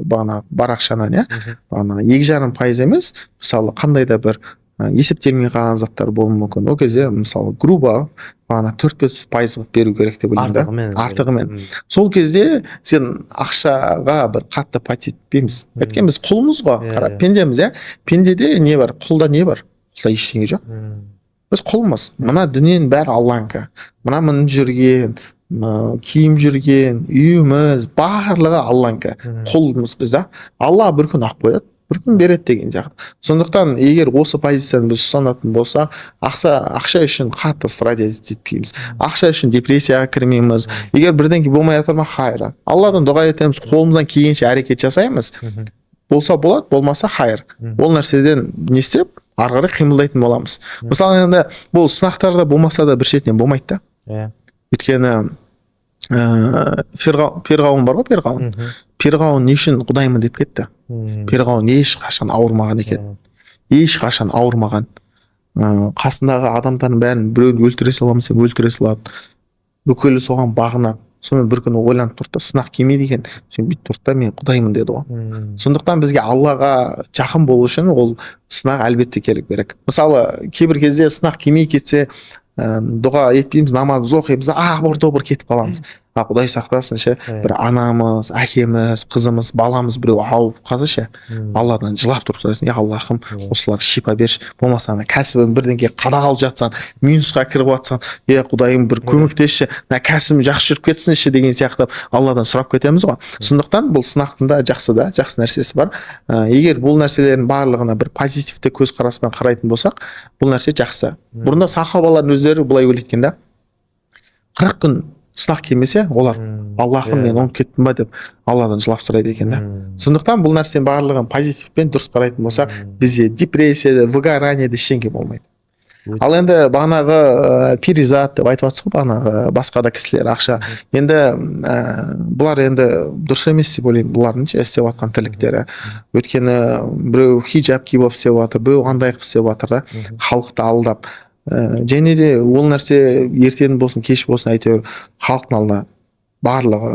бағана бар ақшадан, иә. Бағана 2,5% емес, мысалы, қандай да бір есептелмей қалған заттар болуы мүмкін. Ол кезде, мысалы, грубо бағана 4-5% қылып беру керек деп ойлаймын да. Артығымен. Артығымен. Сол кезде сен ақшаға бір қатты пать етпейміз, өйткені біз құлмыз ғой. Иә, қара, иә. пендеміз, иә. Пендеде не бар, құлда не бар? Құлда ештеңе жоқ. Біз құлмыз. Мына дүниенің бәрі Алланікі. Мына мініп жүрген, мына киім жүрген үйіміз, барлығы Алланікі. Құлмыз біз да. Алла бір күн ақ қояды, бір күн береді деген сияқты. Сондықтан егер осы позицияны біз ұстанатын болсақ, ақша үшін қатты страдать етпейміз, ақша үшін депрессияға кірмейміз. Егер бірдеңке болмай жатыр ма, хайыр, Алладан дұға етеміз, қолымыздан келгенше әрекет жасаймыз. Болса болады, болмаса хайыр. Ол нәрседен не істеп, ары қарай қимылдайтын боламыз. Мысалы, енді бұл сынақтарда болмаса да, бір шетінен болмайды да. Өйткені перғауын бар ғой, перғауын. Перғауын не үшін құдаймын деп кетті? Перғауын ешқашан ауырмаған екен, ешқашан ауырмаған. Қасындағы адамдардың бәрін, біреуді өлтіре саламын десем, өлтіре салады, бүкілі соған бағынады. Сонымен бір күні ойланып тұрды да, сынақ келмейді екен. Сөйтіп бүйтіп тұрды да, мен құдаймын деді ғой. Сондықтан бізге Аллаға жақын болу үшін ол сынақ әлбетте керек керек. Мысалы, кейбір кезде сынақ келмей кетсе, дұға етпейміз, намаз оқимыз, абыр добыр кетіп қаламыз. А құдай сақтасын ше, бір анамыз, әкеміз, қызымыз, баламыз, біреу ауырып қалса ше, Алладан жылап тұрып сұрайсың: «Е, Аллахым, осыларға шипа берші». Болмаса ана кәсібің бірдеңке қадағалып жатсаң, минусқа кіріп жатсаң, е, құдайым, бір көмектесші, мына кәсібім жақсы жүріп кетсінші деген сияқты Алладан сұрап кетеміз ғой. Сондықтан бұл сынақтың да жақсы да жақсы нәрсесі бар. Егер бұл нәрселердің барлығына бір позитивті көзқараспен қарайтын болсақ, бұл нәрсе жақсы. Бұрында сахабалардың өздері былай ойлайды екен да: 40 күн сынақ келмесе, олар «Аллахым, мен ұмытып кеттім ба?» деп Алладан жылап сұрайды екен да. Сондықтан бұл нәрсенің барлығын позитивпен дұрыс қарайтын болсақ, бізде депрессия, выгорание ештеңе болмайды. Ал енді бағанағы перизат деп айтып жатсыз ғой, бағанағы басқа да кісілер ақша енді, бұлар енді дұрыс емес деп ойлаймын бұлардың ше істеп жатқан тірліктері. Өйткені біреу хиджаб киіп алып істеп жатыр, біреу андай қылып істеп жатыр да, халықты алдап. Және де ол нәрсе ертең болсын, кеш болсын, әйтеуір халықтың алдына барлығы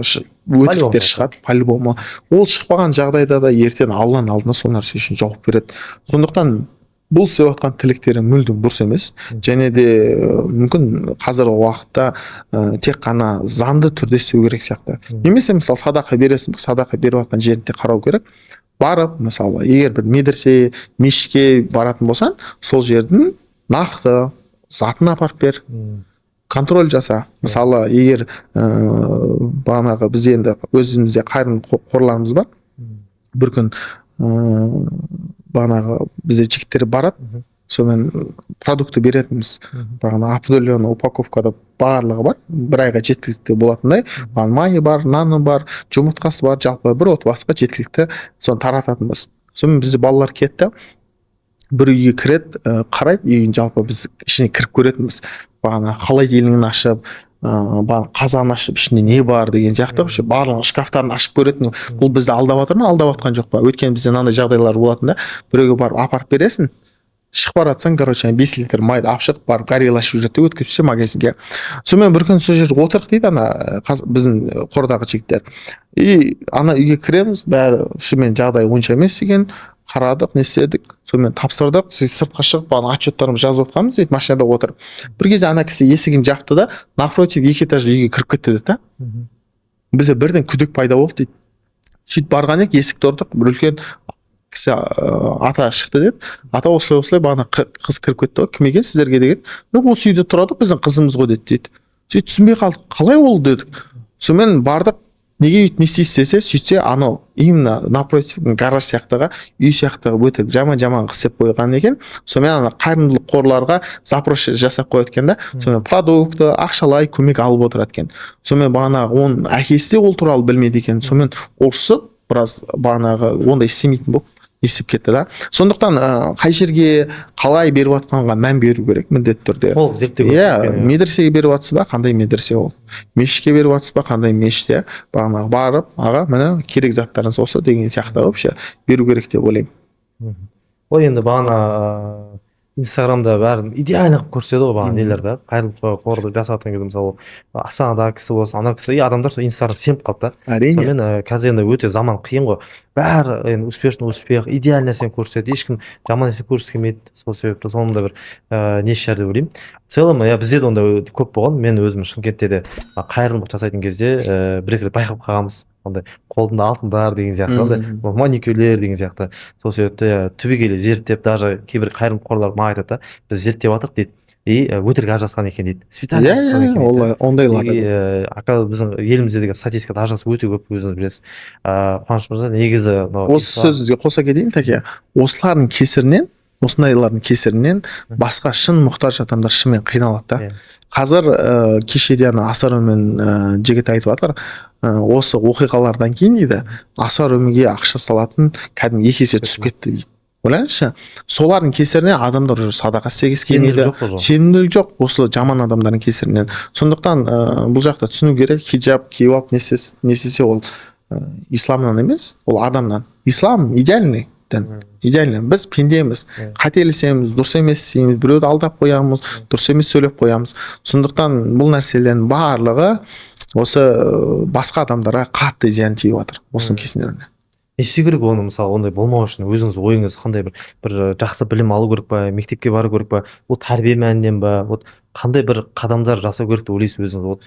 өтіріктер шығады по любому. Ол шықпаған жағдайда да ертең Алланың алдында сол нәрсе үшін жауап береді. Сондықтан бұл істеп жатқан тірліктері мүлдем дұрыс емес. Және де мүмкін қазіргі уақытта тек қана заңды түрде істеу керек сияқты. Немесе, мысалы, садақа бересің бе, садақа беріп жатқан жерін де қарау керек. Барып, мысалы, егер бір медресе, мешітке баратын болсаң, сол жердің нақты затын апарып бер, контроль жаса. Мысалы, егер бағанағы біз енді өзімізде қайырымды қорларымыз бар. Бір күн бағанағы бізде жігіттер барады, сонымен продукты беретінбіз. Бағана определенный упаковкада барлығы бар, бір айға жеткілікті болатындай. Бағана майы бар, наны бар, жұмыртқасы бар, жалпы бір отбасыға жеткілікті, соны тарататынбыз. Сонымен бізде балалар кетті, бір үйге кіреді, қарайды үйін. Жалпы біз ішіне кіріп көретінбіз, бағана холодильнигін ашып, бағана қазан ашып, ішінде не бар деген сияқты, вообще барлығын, шкафтарын ашып көретін. Бұл бізді алдап жатыр ма, алдап жатқан жоқ па? Өйткені бізде мынандай жағдайлар болатын да: біреуге барып апарып бересің, шығып бара жатсаң, короче, 5 литр майды алып шығып, барып горелый ашып жүреді де, өткізіп ше магазинге. Сонымен бір күні сол жерде отырдық дейді ана біздің қордағы жігіттер. И ана үйге кіреміз, бәрі шынымен жағдай онша емес екен. Қарадық, не істедік, сонымен тапсырдық. Сөйтіп сыртқа шығып, бағана отчеттарымызды жазып жатқанбыз дейді машинада отырып. Бір кезде ана кісі есігін жапты да, напротив екі этажды үйге кіріп кетті деді да. Бізде бірден күдік пайда болды дейді. Сөйтіп барған едік, есікті ұрдық, бір үлкен кісі, ата шықты деді. Ата, осылай осылай, бағана қыз кіріп кетті ғой, кім екен сіздерге деген. Жоқ, осы үйде тұрады, біздің қызымыз ғой деді дейді. Сөйтіп түсінбей қалдық, қалай ол дедік. Сонымен бардық. Неге өйтіп, не істейсіз десе, сөйтсе, анау именно напротив гараж сияқтыға, үй сияқты қылып, өте жаман жаман қылып істеп қойған екен. Сонымен ана қайырымдылық қорларға запрос жасап қояды екен да, сонымен продукты, ақшалай көмек алып отырады екен. Сонымен бағанағы оның әкесі де ол туралы білмейді екен. Сонымен ұрысып біраз, бағанағы ондай істемейтін болып не істеп кетті да. Сондықтан қай жерге, қалай беріп жатқанға мән беру керек міндетті түрде. Толық зерттеу керек екен, иә. Медресеге беріп жатсыз ба, қандай медресе ол? Мешітке беріп жатсыз ба, қандай мешіт, иә? Бағанағы барып, аға, міне, керек заттарыңыз осы деген сияқты вообще беру керек деп ойлаймын. Ол енді бағана инстаграмда бәрін идеально қылып көрсетеді ғой, бағана нелер да, қайырымдылық қорды жасап жатқан кезде, мысалы, Астанадағы кісі болсын, анау кісі, и адамдар сол инстаграм сеніп қалды да. Сонымен қазір енді өте заман қиын ғой, бәрі енді успешный успех, идеальный нәрсені көрсетеді, ешкім жаман нәрсе көргісі келмейді. Сол себепті соның да бір несі шығар деп ойлаймын. В целом, иә, бізде де ондай көп болған. Мен өзім Шымкентте де қайырымдылық жасайтын кезде бір екі рет байқап қалғанбыз ондай, қолында алтындар деген сияқты, андай маникюрлер деген сияқты. Сол себепті, иә, түбегейлі зерттеп, даже кейбір қайырымдылық қорлар маған айтады да, біз зерттеп жатырмық дейді, и өтірік ажырасқан екен дейді, специально ажырасқан екен дейді. Ондайлар да И бар. Біздің елімізде деген статистикада ажырасу өте көп, өзіңіз білесіз. Қуаныш мырза, негізі мынау Осы сөзіңізге қоса кетейін, тәке. Осылардың кесірінен, осындайлардың кесірінен басқа шын мұқтаж адамдар шынымен қиналады да. Қазір кешеде ана Асар Үмін жігіт айтып жатыр, осы оқиғалардан кейін дейді, Асар Үмінге ақша салатын кәдімгі екі есе түсіп кетті дейді. Ойлаңызшы, солардың кесірінен адамдар уже садақа істегісі Сенімділік келмейді. жоқ қой жоқ. Сенімділік жоқ осы жаман адамдардың кесірінен. Сондықтан бұл жақта түсіну керек, хиджаб киіп алып не істесе, ол исламнан емес, ол адамнан. Ислам идеальный дін, идеальный. Біз пендеміз, қателесеміз, дұрыс емес істейміз, біреуді алдап қоямыз, дұрыс емес сөйлеп қоямыз. Сондықтан бұл нәрселердің барлығы осы басқа адамдарға қатты зиян тиіп жатыр осының кесірінен. Не істеу керек оны, мысалы, ондай болмау үшін? Өзіңіз ойыңыз қандай? Бір жақсы білім алу керек па, мектепке бару керек па, ол тәрбие мәнінен ба? Вот қандай бір қадамдар жасау керек деп ойлайсыз өзіңіз? Вот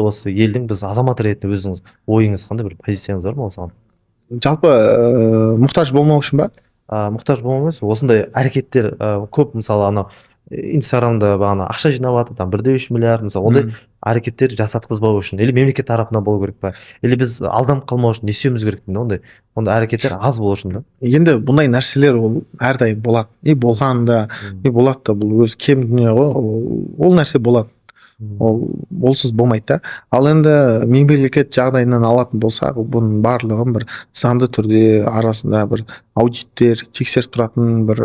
осы елдің біз азаматы ретінде өзіңіз ойыңыз қандай, бір позицияңыз бар ма осыған? Жалпы мұқтаж болмау үшін ба? Мұқтаж болмау емес, осындай әрекеттер көп, мысалы, анау инстаграмда бағана ақша жинап жатыр, там 1,3 миллиард, мысалы, ондай әрекеттер жасатқызбау үшін или мемлекет тарапынан болу керек па, или біз алданып қалмау үшін не істеуіміз керек деймін да, ондай әрекеттер аз болу үшін да. Енді бұндай нәрселер ол әрдайым болады и болған да, и болады да. Бұл өзі кем дүние ғой, ол нәрсе болады, ол олсыз болмайды да. Ал енді мемлекет жағдайынан алатын болсақ, бұның барлығын бір заңды түрде арасында бір аудиттер тексеріп тұратын бір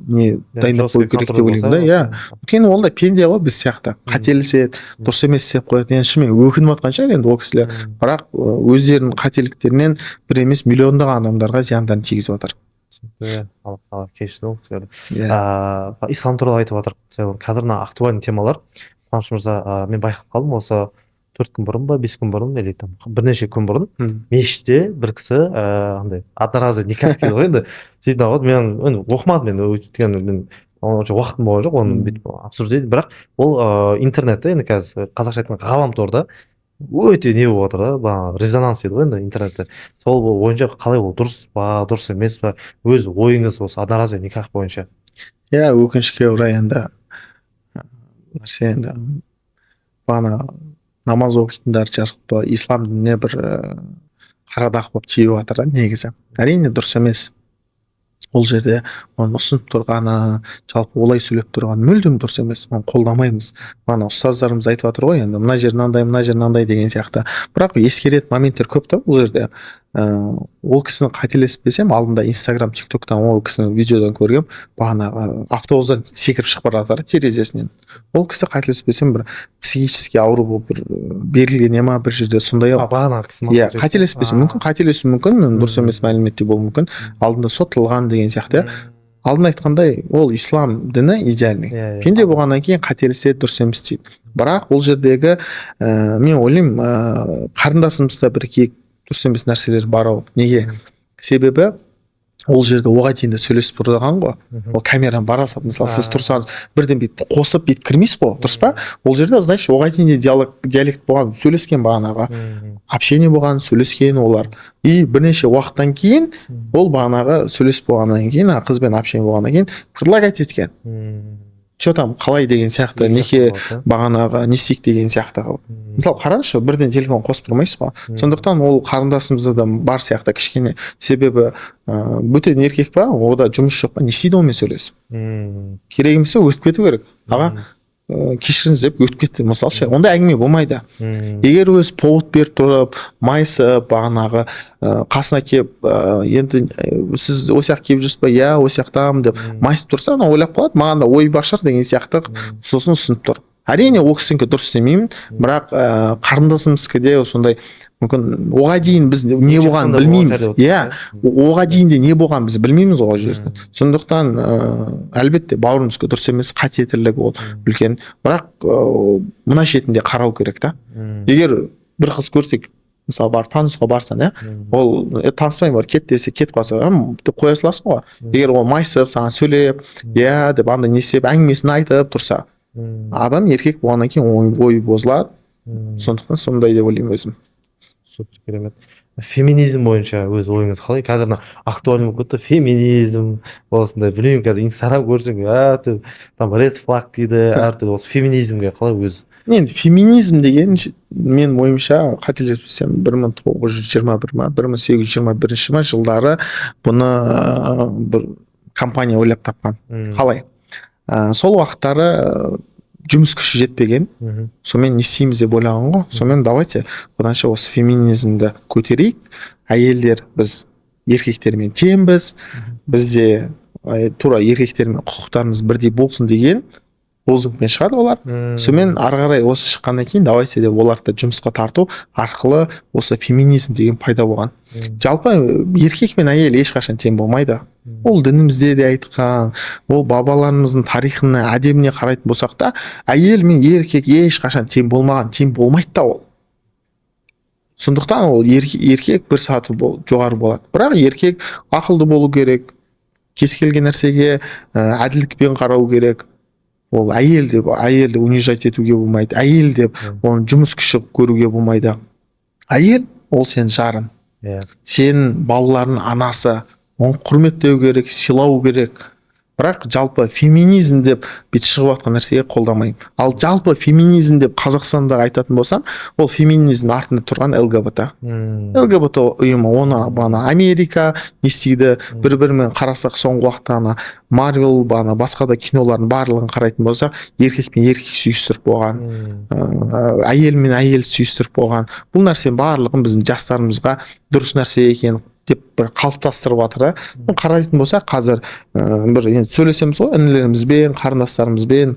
не дайындап Жесткий қою керек деп контроль ойлаймын да. болса, Иә, өйткені ол да пенде ғой біз сияқты, қателеседі, дұрыс емес істеп қояды. Енді шынымен өкініп жатқан шығар енді ол кісілер, бірақ өздерінің қателіктерінен бір емес, миллиондаған адамдарға зияндарын тигізіп жатыр. Иә, Алла тағала кешірсін ол кісілерді. Иә. Ислам туралы айтып жатырмық. В целом қазір мына актуальный темалар, Қуаныш мырза, мен байқап қалдым, осы 4 күн бұрын ба, 5 күн бұрын или там бірнеше күн бұрын мешітте бір кісі андай одноразовый никах дейді ғой енді, сөйтіп алып, мен енді оқымадым мен, өйткені мен онша уақытым болған жоқ оны бүйтіп обсуждать, бірақ ол интернетте енді қазір қазақша айтқанда ғаламторда өте не болып жатыр да, бағана резонанс дейді ғой енді интернетте. Сол бойынша қалай, ол дұрыс па, дұрыс емес па, өз ойыңыз осы одноразовый никах бойынша? Иә, өкінішке орай, енді нәрсе енді бағана намаз оқитындар жалпы ислам дініне бір қара дақ болып тиіп жатыр да. Негізі, әрине, дұрыс емес. Ол жерде оның ұсынып тұрғаны, жалпы олай сөйлеп тұрғаны мүлдем дұрыс емес, оны қолдамаймыз. Бағана ұстаздарымыз айтып жатыр ғой енді, мына жер мынандай, мына жер мынандай деген сияқты, бірақ ескеретін моменттер көп та бұл жерде. Ол кісіні, қателеспесем, алдында Инстаграм, Тик Токтан ол кісіні видеодан көргем, бағанағы автобустан секіріп шығып бара жатыр терезесінен. Ол кісі, қателеспесем, бір психический ауру болып бір берілген ма бір жерде, сондай. А, бағанағы кісі ма? Иә, қателеспесем. Мүмкін, қателесуім мүмкін, мен дұрыс емес мәлімет те болуы мүмкін. Алдында сотталған деген сияқты, иә. Алдын айтқандай, ол ислам діні идеальный. Иә, иә. Пенде болғаннан кейін қателеседі, дұрыс емес дейді. Бірақ ол жердегі мен ойлаймын, қарындасымызда бір дұрыс емес нәрселер бар ау. Неге? Себебі ол жерде оған дейін де сөйлесіп тұрған ғой. Ол камераны бара салып, мысалы, сіз тұрсаңыз, бірден бүйтіп қосып, бүйтіп кірмейсіз ғой, дұрыс па? Ол жерде, значит, оған дейін де диалог, диалект болған, сөйлескен, бағанағы общение болған, сөйлескен олар. И бірнеше уақыттан кейін ол бағанағы сөйлесіп болғаннан кейін, ана қызбен общение болғаннан кейін предлагать еткен. Че там, қалай деген сияқты, неке бағанағы не істейік деген сияқты қылып. Мысалы, қараңызшы, бірден телефон қосып тұрмайсыз ғой. Сондықтан ол қарындасымызда да бар сияқты кішкене, себебі бөтен еркек па, онда жұмыс жоқ па, не істейді онымен сөйлесіп? Керек емес пе, өтіп кету керек. Аға, кешіріңіз деп өтіп кетті, мысалы ше, ондай әңгіме болмайды. Егер өзі повод беріп тұрып, майысып, бағанағы қасына келіп, енді сіз осы жаққа келіп жүрсіз ба, иә, осы жақтамын деп майысып тұрса, ана ойлап қалады, маған да ой бар шығар деген сияқты. Сосын ұсынып тұр. Әрине, ол кісінікі дұрыс демеймін, бірақ қарындасымыздікі де сондай мүмкін. Оға дейін біз не болғанын білмейміз, иә, оға дейін де не болғанын біз білмейміз ғой ол жерде. Сондықтан әлбетте, бауырымыздікі дұрыс емес, қате тірлік ол үлкен, бірақ мына шетінде қарау керек та. Егер бір қыз көрсек, мысалы, барып танысуға барсаң, иә, ол таныспаймын, бар, кет десе, кетіп қалса, деп қоя саласың ғой. Егер ол майысып, саған сөйлеп, иә деп, андай не істеп, әңгімесін айтып тұрса, адам еркек болғаннан кейін ой, ой бұзылады. Сондықтан сондай деп ойлаймын өзім. Супер, керемет. Феминизм бойынша өз ойыңыз қалай? Қазір мына актуальный болып кетті феминизм осындай. Білмеймін, қазір Инстаграм көрсең, әртүрлі там red flag дейді, әртүрлі. Осы феминизмге қалай өз? Енді феминизм деген менің ойымша, қателеспесем, 1921 ма, 1821 ма жылдары бұны бір компания ойлап тапқан. Қалай? Сол уақыттары жұмыс күші жетпеген. Сонымен не істейміз деп ойлаған ғой. Сонымен давайте оданша осы феминизмді көтерейік, әйелдер біз еркектермен теңбіз, бізде тура еркектермен құқықтарымыз бірдей болсын деген лозунгпен шығады олар. Сонымен ары қарай осы шыққаннан кейін, давайте деп, оларды да жұмысқа тарту арқылы осы феминизм деген пайда болған. Жалпы еркек пен әйел ешқашан тең болмайды. Ол дінімізде де айтқан, ол бабаларымыздың тарихына, әдебіне қарайтын болсақ та, әйел мен еркек ешқашан тең болмаған, тең болмайды да ол. Сондықтан ол еркек бір саты жоғары болады, бірақ еркек ақылды болу керек, кез келген нәрсеге әділдікпен қарау керек. Ол әйел деп әйелді унижать етуге болмайды, әйел деп оның жұмыс күші қылып көруге болмайды. Әйел ол сенің жарың, сенің балаларының анасы, оны құрметтеу керек, сыйлау керек. Бірақ жалпы феминизм деп бүйтіп шығып жатқан нәрсеге қолдамаймын. Ал жалпы феминизм деп Қазақстанда айтатын болсам, ол феминизм артында тұрған ЛГБТ. ЛГБТ ұйымы, оны бағана Америка не істейді, бір бірімен қарасақ, соңғы уақытта ана Марвел, бағана басқа да кинолардың барлығын қарайтын болсақ, еркек пен еркек сүйістіріп қойған, әйел мен әйел сүйістіріп қойған. Бұл нәрсенің барлығын біздің жастарымызға дұрыс нәрсе екен деп бір қалыптастырып жатыр да. Қарайтын болсақ, қазір бір енді сөйлесеміз ғой інілерімізбен, қарындастарымызбен,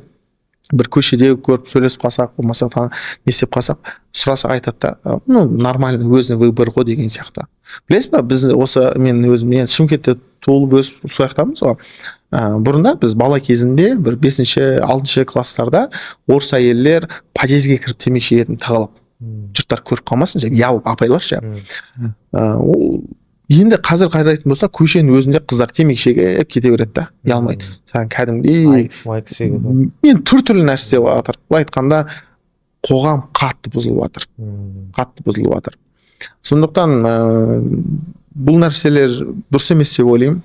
бір көшеде көріп сөйлесіп қалсақ, болмаса не істеп қалсақ, сұрасақ, айтады да: Ну, нормально, өзінің выбор ғой» деген сияқты. Білесіз ба, біз осы, мен өзім енді Шымкентте туылып өсіп, сол жақтамыз ғой. Бұрында біз бала кезінде бір бесінші, алтыншы класстарда орыс әйелдер подъездге кіріп темекі шегетін тығылып, жұрттар көріп қалмасын деп, ұялып апайлар ше. Ол енді қазір қарайтын болсақ, көшенің өзінде қыздар темекі шегіп кете береді да, ұялмайды саған кәдімгідей. Айкос, майкос шегеді. Мен түр түрлі нәрсе болып жатыр. Былай айтқанда, қоғам қатты бұзылып жатыр, қатты бұзылып жатыр. Сондықтан бұл нәрселер дұрыс емес деп ойлаймын.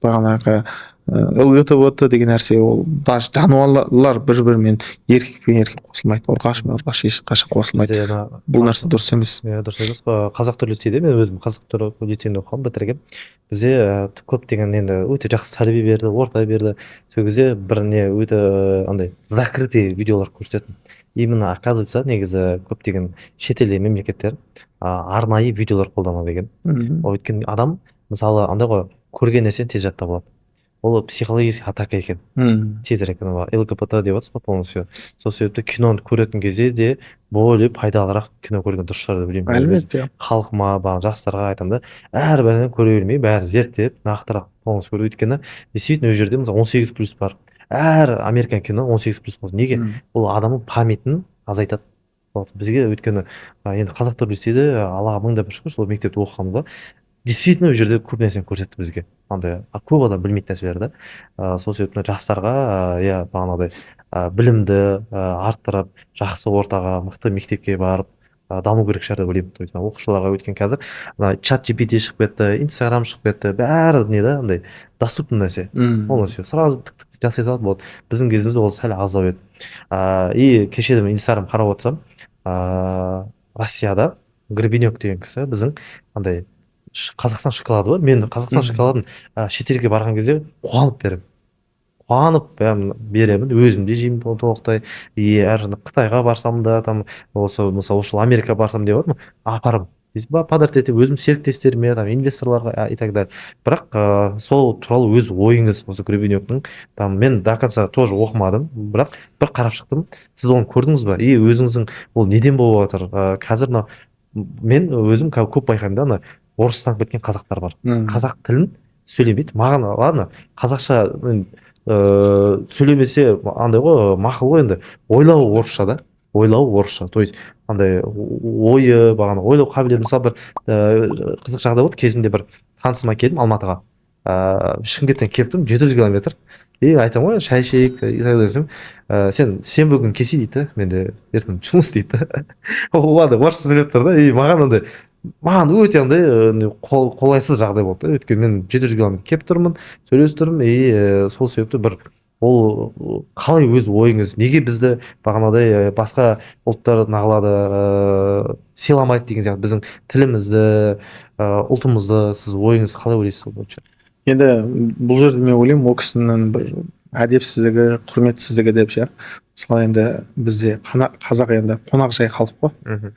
Бағанағы ЛГТБТ деген нәрсе, ол даже жануарлар бір бірімен, еркек пен еркек қосылмайды, ұрғашы мен ұрғашы ешқашан қосылмайды. Бізде ана Бұл нәрсе дұрыс емес. Иә, дұрыс айтасыз ғой. Қазақ тілі лицейде, мен өзім қазақ тілі лицейінде оқығанмын, бітіргенмін. Бізде көптеген енді өте жақсы тәрбие берді, орта берді. Сол кезде бір не өте андай закрытый видеолар көрсететін именно. Оказывается, негізі көптеген шетел мемлекеттер арнайы видеолар қолданады екен. Ол өйткені адам, мысалы, андай ғой, көрген нәрсені тез жаттап алады, ол психологический атака екен. Тезірек анау ЛГБТ деп жатсыз ғой, полностью сол себепті киноны көретін кезде де более пайдалырақ кино көрген дұрыс шығар деп ойлаймын. Әлбетте. Халқыма, бағана жастарға айтамын да, әрбірін көре бермей, бәрін зерттеп, нақтырақ полностью көру. Өйткені действительно ол жерде, мысалы, 18 плюс бар, әр американ кино 18 плюс болсын. Неге? Ол адамның памятін азайтады. Вот бізге өйткені енді қазақ тілі лицейде, Аллаға мың да бір шүкір, сол мектепте оқығанбыз ғой. Действительно, ол жерде көп нәрсені көрсетті бізге, андай көп адам білмейтін нәрселер да. Сол себепті жастарға, иә, бағанағыдай білімді арттырып, жақсы ортаға, мықты мектепке барып Даму керек шығар деп ойлаймын. То есть оқушыларға, өйткені қазір мына чат GPT шығып кетті, Инстаграм шығып кетті, бәрі не да, андай доступный нәрсе. Ол нәрсе сразу тік тік жасай салады, болады. Біздің кезімізде ол сәл аздау еді. И кеше мен Инстаграм қарап отырсам, Россияда Гребенек деген кісі біздің андай Қазақстан шоколады бар. Мен Қазақстан шоколадын шетелге барған кезде қуанып беремін, қуанып прям беремін, өзім де жеймін толықтай. И әр Қытайға барсам да, там осы, мысалы, осы жылы Америка барсам деп жатырмын, апарамын, подарить етемін өзім серіктестеріме, там инвесторларға и так далее. Бірақ сол туралы өз ойыңыз, осы Гребенектің, там мен до конца тоже оқымадым, бірақ бір қарап шықтым. Сіз оны көрдіңіз ба? И өзіңіздің ол неден болып жатыр? Қазір мынау мен өзім көп байқаймын да, ана орыстанып кеткен қазақтар бар, қазақ тілін сөйлемейді. Маған ладно, қазақша сөйлемесе андай ғой, мақұл ғой енді. Ойлауы орысша да, ойлауы орысша, то есть андай ойы, бағана ойлау қабілеті. Мысалы, бір қызық жағдай болды. Кезінде бір танысыма келдім Алматыға, Шымкенттен келіп тұрмын, 700 километр. И айтамын ғой, шай ішейік и так далее десем, сен сенбі күні келсей дейді да, менде ертең жұмыс дейді да. Ол андай орысша сөйлеп тұр да. И маған андай, маған өте андай қолайсыз жағдай болды да, өйткені мен 700 километр келіп тұрмын, сөйлесіп тұрмын. И сол себепті бір ол қалай, өз ойыңыз, неге бізді бағанағыдай басқа ұлттар нағылады, сыйламайды деген сияқты, біздің тілімізді, ұлтымызды? Сіз ойыңыз қалай ойлайсыз сол бойынша? Енді бұл жерде мен ойлаймын, ол кісінің бір әдепсіздігі, құрметсіздігі деп ше. Мысалы, енді бізде қазақ енді қонақжай халық қой.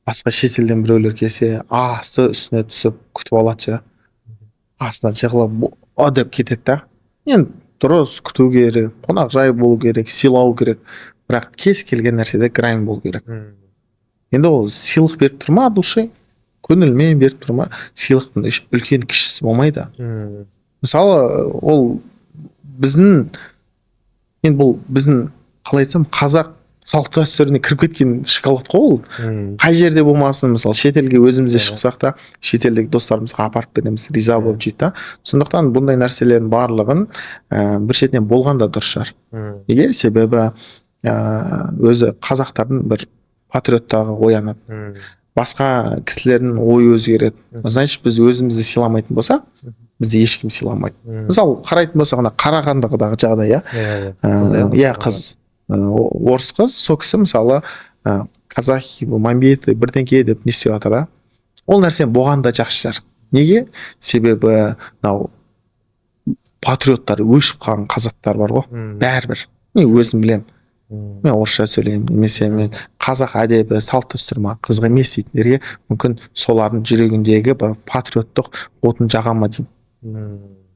Басқа шетелден біреулер келсе, асты үстіне түсіп күтіп алады ше, астына жығылып о деп кетеді да. Енді дұрыс, күту керек, қонақжай болу керек, сыйлау керек, бірақ кез келген нәрседе грань болу керек. Енді ол сыйлық беріп тұр ма, от души, көңілмен беріп тұр ма, сыйлықтың үлкен кішісі болмайды. Мысалы, ол біздің енді, бұл біздің, қалай айтсам, қазақ салт дәстүріне кіріп кеткен шоколад қой ол. Қай жерде болмасын, мысалы, шетелге өзіміз де шықсақ та, шетелдегі достарымызға апарып береміз, риза болып жейді да. Сондықтан бұндай нәрселердің барлығын бір шетінен болған да дұрыс шығар. Неге? Себебі өзі қазақтардың бір патриоттығы оянады, басқа кісілердің ойы өзгереді. Значит, біз өзімізді сыйламайтын болсақ, бізді ешкім сыйламайды. Мысалы, қарайтын болсақ, ана Қарағандыдағы жағдай, иә. иә иә Иә, қыз, орыс қыз, сол кісі, мысалы, казахи мамбеты бірдеңке деп не істеп жатыр да. Ол нәрсе болған да жақсы шығар. Неге? Себебі мынау патриоттар өшіп қалған қазақтар бар ғой. Бәрібір мен өзім білемін, мен орысша сөйлеймін немесе мен қазақ әдебі, салт дәстүрі маған қызық емес дейтіндерге мүмкін солардың жүрегіндегі бір патриоттық отын жаға ма деймін.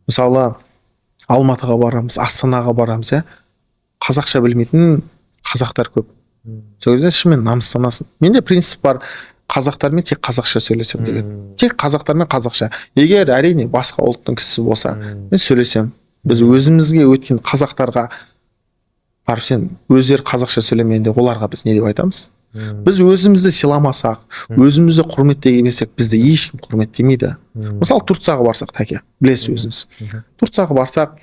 Мысалы, Алматыға барамыз, Астанаға барамыз, иә, қазақша білмейтін қазақтар көп. Сол кезде шынымен намыстанасың. Менде принцип бар: қазақтармен тек қазақша сөйлесемін деген. Тек қазақтармен қазақша. Егер, әрине, басқа ұлттың кісісі болса, мен сөйлесемін. Біз өзімізге өткен қазақтарға барып, сен өздері қазақша сөйлемегенде, оларға біз не деп айтамыз? Біз өзімізді сыйламасақ, өзімізді құрметтемесек, бізді ешкім құрметтемейді. Мысалы, Турцияға барсақ, тәке, білесіз өзіңіз, Турцияға барсақ,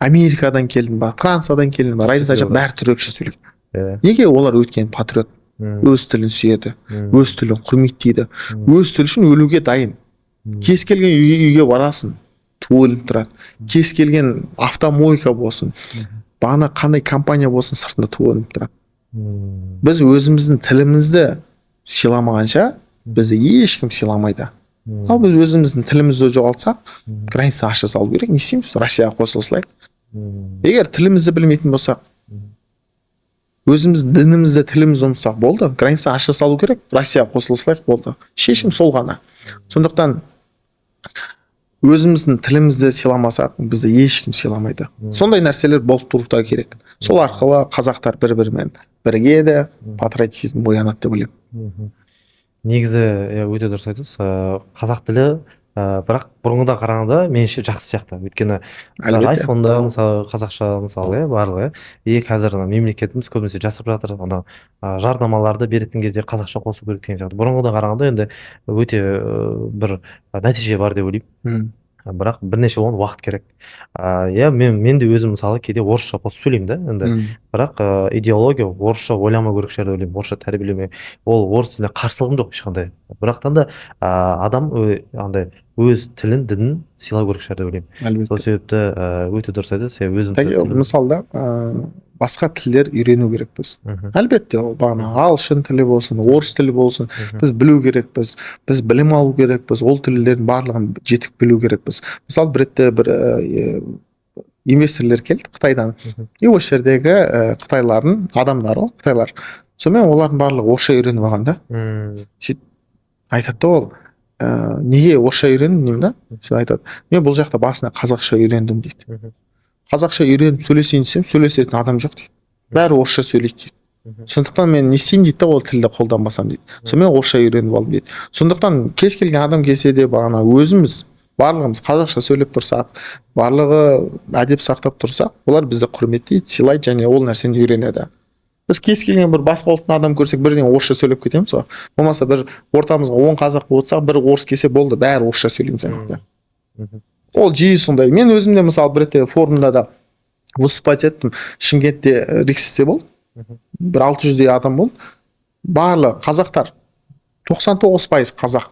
Америкадан келдің ба, Франциядан келдің ба, разница жоқ, бәрі түрікше сөйлейді. Неге? Олар өйткені патриот, өз тілін сүйеді, өз тілін құрметтейді, өз тілі үшін өлуге дайын. Кез келген үйге барасың, ту ілініп тұрады. Кез келген автомойка болсын, бағана қандай компания болсын, сыртында ту ілініп тұрады. Біз өзіміздің тілімізді сыйламағанша, бізді ешкім сыйламайды. Ал біз өзіміздің тілімізді жоғалтсақ, граница аша салу керек. Не істейміз? Россияға қосыла салайық. Егер тілімізді білмейтін болсақ, өзіміз дінімізді, тілімізді ұмытсақ, болды, граница аша салу керек, Россияға қосыла салайық, болды, шешім сол ғана. Сондықтан өзіміздің тілімізді сыйламасақ, бізді ешкім сыйламайды. Сондай нәрселер болып тұру да керек. Сол арқылы қазақтар бір бірімен бірігеді, патриотизм оянады деп ойлаймын. Негізі, иә, өте дұрыс айтасыз. Қазақ тілі, бірақ бұрынғыдан қарағанда меніңше жақсы сияқты, өйткені айфонда, мысалы, қазақша, мысалы, иә, барлығы, иә. И қазір ана мемлекетіміз көбінесе жасап жатыр, ана жарнамаларды беретін кезде қазақша қосу керек деген сияқты. Бұрынғыдан қарағанда енді өте бір нәтиже бар деп ойлаймын. Бірақ бірнеше оған уақыт керек. Иә, мен де өзім мысалы кейде орысша қосып сөйлеймін да енді. Бірақ идеология орысша ойламау керек шығар деп ойлаймын, орысша тәрбиелемей. Ол орыс тіліне қарсылығым жоқ ешқандай. Бірақтан да адам андай өз тілін, дінін сыйлау керек шығар деп ойлаймын. Әлбетте. Сол себепті өте дұрыс айтасыз. Өзім Мысалы да, басқа тілдер үйрену керекпіз. Әлбетте, ол бағана ағылшын тілі болсын, орыс тілі болсын, біз білу керекпіз, біз білім алу керекпіз, ол тілдердің барлығын жетік білу керекпіз. Мысалы, бір ретте бір инвесторлар келді Қытайдан. И осы жердегі қытайлардың адамдары ғой, қытайлар. Сонымен олардың барлығы орысша үйреніп алған да. Сөйтіп айтады да ол, неге орысша үйрендің деймін да. Сөйтіп айтады, мен бұл жақта басында қазақша үйрендім дейді. Қазақша үйреніп сөйлесейін десем, сөйлесетін адам жоқ дейді. Бәрі орысша сөйлейді дейді. Сондықтан мен не істеймін дейді да, ол тілді қолданбасам дейді. Сонымен орысша үйреніп алдым дейді. Сондықтан кез келген адам келсе де бағана өзіміз барлығымыз қазақша сөйлеп тұрсақ, барлығы әдеп сақтап тұрсақ, олар бізді құрметтейді, сыйлайды және ол нәрсені үйренеді. Біз кез келген бір басқа ұлттың адам көрсек, бірден орысша сөйлеп кетеміз ғой. Болмаса бір ортамызға 10 қазақ отырсақ, бір орыс келсе болды, бәрі орысша сөйлейміз ана. Ол жиі сондай. Мен өзім де мысалы бір ретте форумда да выступать еттім. Шымкентте, Риксте болды. Бір 600-дей адам болды. Барлығы қазақтар. 99% қазақ.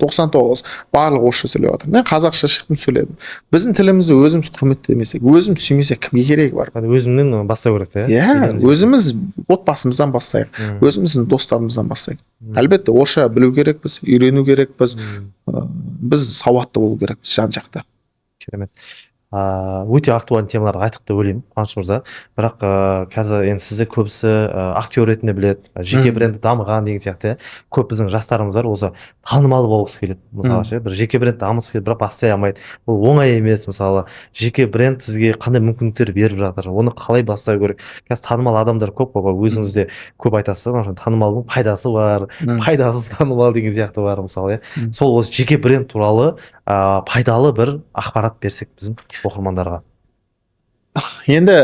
99. Барлығы орысша сөйлеп жатыр. Мен қазақша шықтым, сөйледім. Біздің тілімізді өзіміз құрметтемесек, өзіміз сүймесек, кімге керегі бар? Өзіңнен бастау керек те. Иә, өзіміз отбасымыздан бастайық, өзіміздің достарымыздан бастайық. Әлбетте, орысша білу керекпіз, үйрену керекпіз. Біз сауатты болу керекпіз жан-жақты. Керемет. Өте актуальды темаларды айттық деп ойлаймын, Қуаныш мырза. Бірақ қазір енді сізді көбісі актер ретінде біледі, жеке бренді дамыған деген сияқты. Көп біздің жастарымыз бар, осы танымал болғысы келеді. Мысалы ше, бір жеке бренд дамығысы келеді, бірақ бастай алмайды. Бұл оңай емес. Мысалы, жеке бренд сізге қандай мүмкіндіктер беріп жатыр, оны қалай бастау керек? Қазір танымал адамдар көп қой, өзіңіз де көп айтасыз, танымалдың пайдасы бар, пайдасыз танымал деген сияқты бар мысалы. Сол осы жеке бренд туралы пайдалы бір ақпарат берсек біздің оқырмандарға. Енді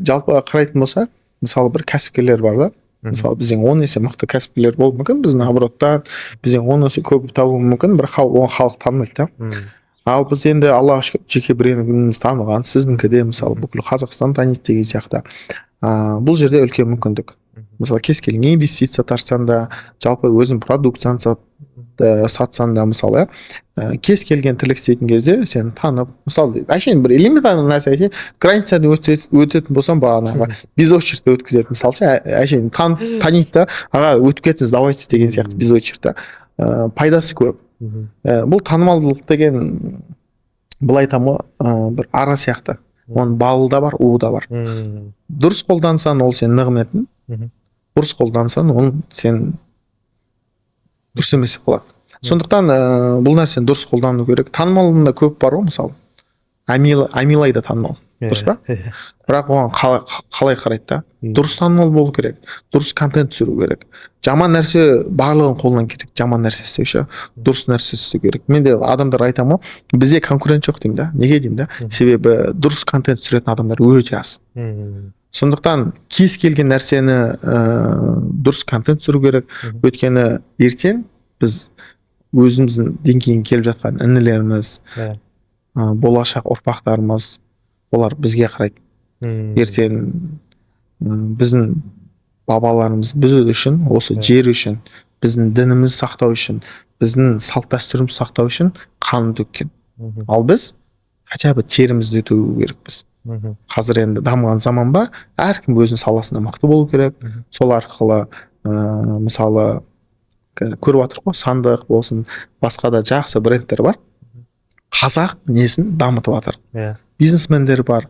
жалпы қарайтын болсақ, мысалы бір кәсіпкерлер бар да. Мысалы бізден 10 есе мықты кәсіпкерлер болуы мүмкін, біздің обороттан бізден 10 есе көп табуы мүмкін, бірақ оны халық танымайды да. Ал біз енді Аллаға шүкір жеке брендіміз танылған, сіздікі де мысалы бүкіл Қазақстан таниды деген сияқты. Бұл жерде үлкен мүмкіндік. Мысалы кез келген инвестиция тартсаң да, жалпы өзің продукцияны сатсаң да, мысалы, кез келген тірлік істейтін кезде сені танып, мысалы әшейін бір элементарный нәрсе айтайын, границадан өтетін болсам, бағанағы без очереди өткізеді, мысалы ше, әшейін таниды да, аға өтіп кетсеңіз давайте деген сияқты без очереди. Пайдасы көп. Бұл танымалдылық деген былай айтамын ғой, бір ара сияқты. Оның балы да бар, уы да бар. Дұрыс қолдансаң, ол сенің нығметің. Бұрыс қолдансаң, ол сен дұрыс емес болады. Сондықтан бұл нәрсені дұрыс қолдану керек. Танымалдың да көп бар ғой, мысалы. Амилай да танымал. Дұрыс па? Бірақ оған қалай қарайды да? Дұрыс танымал болу керек. Дұрыс контент түсіру керек. Жаман нәрсе барлығын қолынан керек. Жаман нәрсе істеу ше, дұрыс нәрсе істеу керек. Мен де адамдар айтамын ғой, бізде конкурент жоқ деймін да. Неге деймін да? Себебі дұрыс контент түсіретін адамдар өте аз. Сондықтан кез келген нәрсені дұрыс контент түсіру керек. Өйткені ертең біз өзіміздің деңгейіне келіп жатқан інілеріміз, болашақ ұрпақтарымыз, олар бізге қарайды. Ертең біздің бабаларымыз біз үшін, осы жер үшін, біздің дінімізді сақтау үшін, біздің салт дәстүрімізді сақтау үшін қанын төккен. Ал біз хотя бы терімізді төгу керекпіз. Қазір енді дамыған заман ба, әркім өзінің саласында мықты болу керек. Сол арқылы мысалы көріп жатырмық қой, сандық болсын, басқа да жақсы брендтер бар. Қазақ несін дамытып жатыр. Бизнесмендер бар.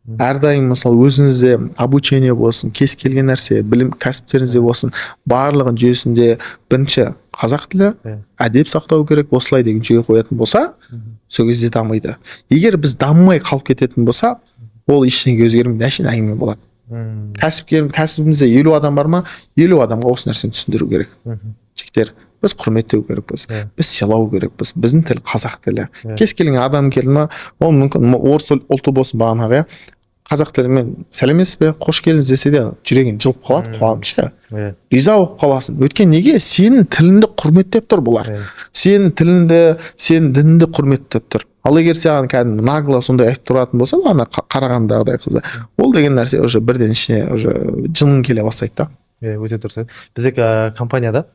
Әрдайым мысалы өзіңізде обучение болсын, кез келген нәрсе, білім кәсіптеріңізде болсын, барлығын жүйесінде бірінші қазақ тілі, әдеп сақтау керек, осылай деген жүйе қоятын болса, сол кезде дамиды. Егер біз дамымай қалып кететін болса, ол ештеңе өзгермейді, әшейін әңгіме болады. Кәсібімізде 50 адам бар ма, 50 адамға осы нәрсені түсіндіру керек. Жігіттер, біз құрметтеу керекпіз, біз сыйлау керекпіз, біздің тіл қазақ тілі. Кез келген адам келді ма, ол мүмкін орыс ұлты болсын бағанағы, иә. Қазақ тілімен «Сәлеметсіз бе, қош келдіңіз» десе де, жүрегің жылып қалады, қуанып ше, риза болып қаласың. Өйткені неге? Сенің тіліңді құрметтеп тұр бұлар. Сенің тіліңді, сенің дініңді құрметтеп тұр. Ал егер саған кәдімгі нагло сондай айтып тұратын болса, ана Қарағандыдағыдай қызы, ол деген нәрсе уже бірден ішіне уже жының келе бастайды да. Иә, өте дұрыс. Бізде компанияда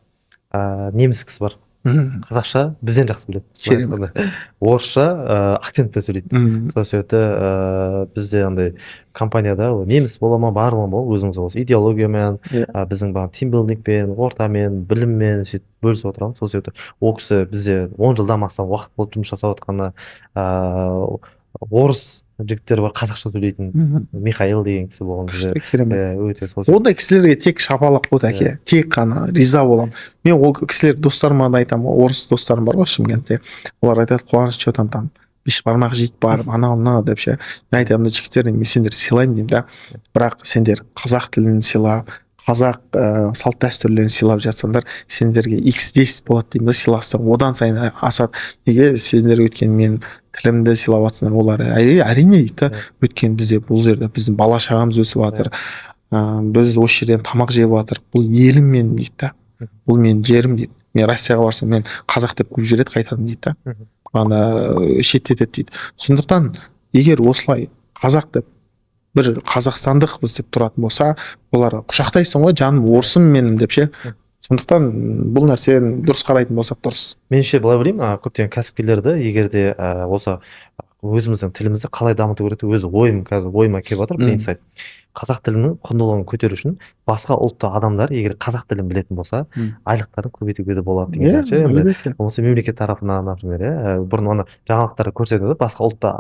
неміс кісі бар. Қазақша бізден жақсы біледі. Керемет. Орысша акцентпен сөйлейді. Сол себепті бізде андай компанияда ол неміс бола ма, барлығы ма, өзіңіз осы идеологиямен, біздің бағана тимбилдингпен, ортамен, біліммен сөйтіп бөлісіп отырамыз. Сол себепті ол кісі бізде 10 жылдан астам уақыт болды жұмыс жасап жатқанына. Орыс жігіттер бар қазақша сөйлейтін, Михаил деген кісі болған бізде. Күшті, керемет. Иә, өте сол. Ондай кісілерге тек шапалақ қой, әке, тек қана риза боламын мен. Ол кісілер, достарыма да айтамын, орыс достарым бар ғой Шымкентте, олар айтады: «Қуаныш, че там, там бешбармақ жейік барып, анау мынау деп ше. Мен айтамын да: «Жігіттер, мен сендерді сыйлаймын, — деймін да, — бірақ сендер қазақ тілін сыйлап, қазақ салт дәстүрлерін сыйлап жатсаңдар, сендерге x 10 болады, — деймін да, — сыйластық одан сайын асады. Неге сендер? Өйткені мен тілімді сыйлап жатсыңдар». Олар: «Әрине», — дейді да. «Өйткені бізде бұл жерде біздің бала шағамыз өсіп жатыр, біз осы жерден тамақ жеп жатыр, бұл елім менің», — дейді да. «Бұл менің жерім», — дейді. «Мен Россияға барсам, мен қазақ деп қуып жібереді қайтадан», — дейді да. «Ана шеттетеді», — дейді. Сондықтан егер осылай қазақ деп, бір қазақстандықпыз деп тұратын болса, олар құшақтайсың ғой, «Жаным орысым менің» деп ше. Сондықтан бұл нәрсені дұрыс қарайтын болсақ, дұрыс. Меніңше, былай ойлаймын, көптеген кәсіпкерлерді егер де осы өзіміздің тілімізді қалай дамыту керек деп өз ойым, қазір ойыма келіп жатыр бір инсайт: қазақ тілінің құндылығын көтеру үшін басқа ұлтты адамдар егер қазақ тілін білетін болса, айлықтарын көбейтуге де болады деген сияқты ше. Енді болмаса мемлекет тарапынан, например, иә, бұрын ана жаңалықтарда көрсетеді, басқа ұлтта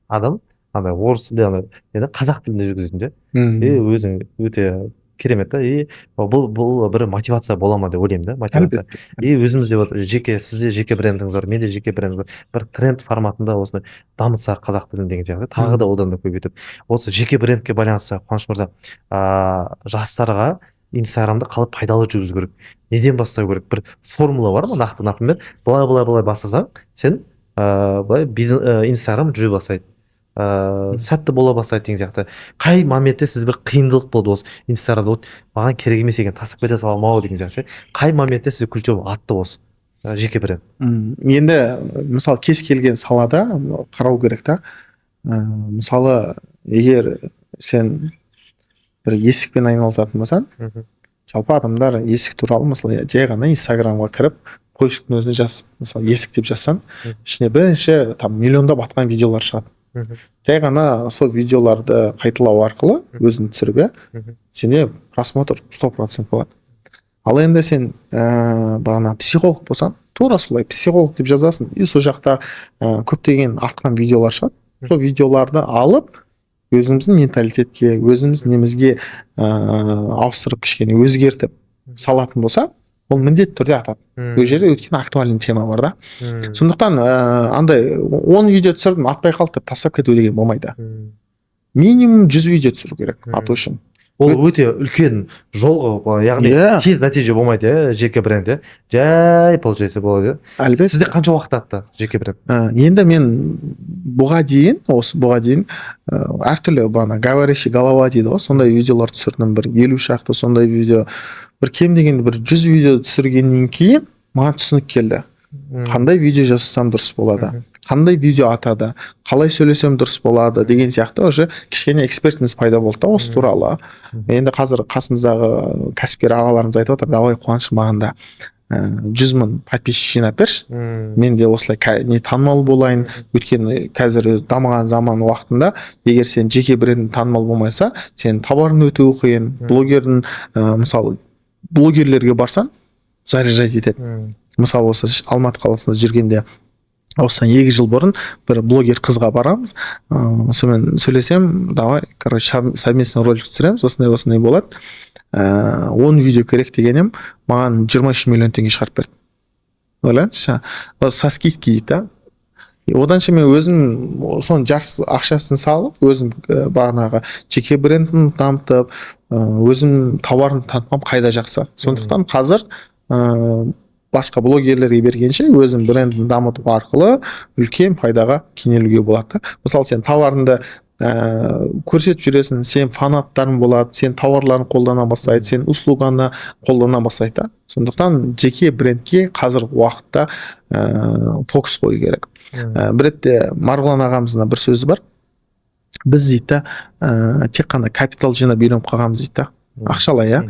адам андай орыс тілде, ана енді қазақ тілінде жүргізетін ше. И өзің өте керемет та. И бұл бір мотивация бола ма деп ойлаймын да, мотивация. И өзімізде вот жеке, сізде жеке брендіңіз бар, менде жеке брендім бар, бір тренд форматында осыны дамытсақ қазақ тілін деген сияқты, тағы да одан да көбейтіп. Осы жеке брендке байланысты, Қуаныш мырза, жастарға Инстаграмды қалай пайдалы жүргізу керек, неден бастау керек? Бір формула бар ма нақты? Например, былай, былай, былай бастасаң, сен былай Инстаграм жүре бастайды, сәтті бола бастайды деген сияқты. Қай моментте сіз бір қиындылық болды, осы Инстаграмда вот маған керек емес екен, тастап кете саламын ау деген сияқты ше? Қай моментте сізде ключевой атты осы жеке бренд? Енді мысалы, кез келген салада қарау керек та. Мысалы, егер сен бір есікпен айналысатын болсаң, жалпы адамдар есік туралы, мысалы, жай ғана Инстаграмға кіріп, поисктің өзіне жаз, мысалы, «есік» деп жазсаң, ішіне бірінші там миллиондап атқан видеолар шығады. Жай ғана сол видеоларды қайталау арқылы өзің түсіріп, иә, сенде просмотр 100% болады. Ал енді сен бағана психолог болсаң, тура солай «психолог» деп жазасың, и сол жақта көптеген атқан видеолар шығады. Сол видеоларды алып, өзіміздің менталитетке, өзіміздің немізге ауыстырып, кішкене өзгертіп салатын болса, ол міндетті түрде атады. Ол жерде өйткені актуальный тема бар да. Сондықтан андай 10 видео түсірдім, атпай қалды деп тастап кету деген болмайды. Минимум 100 видео түсіру керек ату үшін. Ол өте үлкен жол ғой, яғни тез нәтиже болмайды, иә, жеке бренд, иә, жай получается болады, иә? Әлбетте. Сізде қанша уақыт атты жеке бренд? Енді мен бұға дейін, осы бұға дейін әртүрлі бағана говорящий голова дейді ғой, сондай видеолар түсірдім, бір 50 шақты сондай видео. Бір кем дегенде бір 100 видео түсіргеннен кейін маған түсінік келді: қандай видео жасасам дұрыс болады, қандай видео атады, қалай сөйлесем дұрыс болады деген сияқты. Уже кішкене экспертность пайда болды да осы туралы. Енді қазір қасымыздағы кәсіпкер ағаларымыз айтып отыр: «Давай, Қуаныш, маған да 100 000 подписчик жинап берші, мен де осылай не танымал болайын». Өйткені қазір дамыған заман уақытында егер сен жеке брендің танымал болмайса, сен товарың өтуі қиын. Блогердің мысалы, блогерлерге барсаң, заряжать етеді. Мысалы, осы Алматы қаласында жүргенде, осыдан 2 жыл бұрын бір блогер қызға барамыз, сонымен сөйлесем: «Давай, короче, совместный ролик түсіреміз, осындай осындай болады, 10 видео керек», — деген едім, маған 23 миллион теңге шығарып берді. Ойлаңызшы, ол со скидки дейді да. И оданша мен өзім соның жартысы ақшасын салып, өзім бағанағы жеке брендін дамытып, өзім товарын танытқам қайда жақсы. Сондықтан қазір Басқа блогерлерге бергенше, өзің брендін дамыту арқылы үлкен пайдаға кенелуге болады да. Мысалы, сен товарыңды көрсетіп жүресің, сен фанаттарың болады, сен тауарларын қолдана бастайды, сен услуганы қолдана бастайды да. Сондықтан жеке брендке қазіргі уақытта фокус қою керек. Бір ретте Марғұлан ағамыздың бір сөзі бар: біз, дейді да, тек қана капитал жинап үйреніп қалғанбыз, дейді да, ақшалай, иә.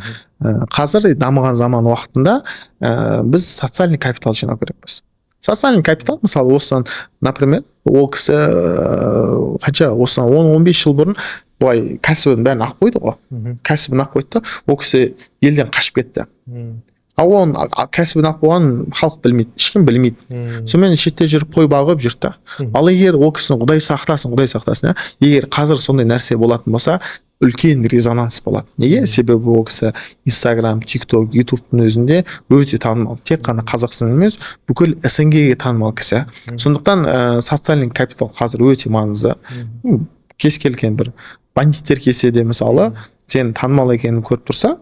Қазір дамыған заман уақытында біз социальный капитал жинау керекпіз. Социальный капитал, мысалы, осыдан, например, ол кісі қанша, осыдан 10-15 жыл бұрын былай кәсібін бәрін алып қойды ғой. Кәсібін алып қойды да, ол кісі елден қашып кетті. А оның кәсібін алып қойғанын халық білмейді, ешкім білмейді. Сонымен шетте жүріп, қой бағып жүрді да. Ал егер ол кісіні, құдай сақтасын, құдай сақтасын, иә, егер қазір сондай нәрсе болатын болса, үлкен резонанс болады. Неге? Себебі ол кісі Инстаграм, Тик Ток, Ютубтың өзінде өте танымал, тек қана Қазақстан емес, бүкіл СНГ-ге танымал кісі. Сондықтан социальный капитал қазір өте маңызды. Кез келген бір бандиттер келсе де, мысалы, сен танымал екенін көріп тұрса,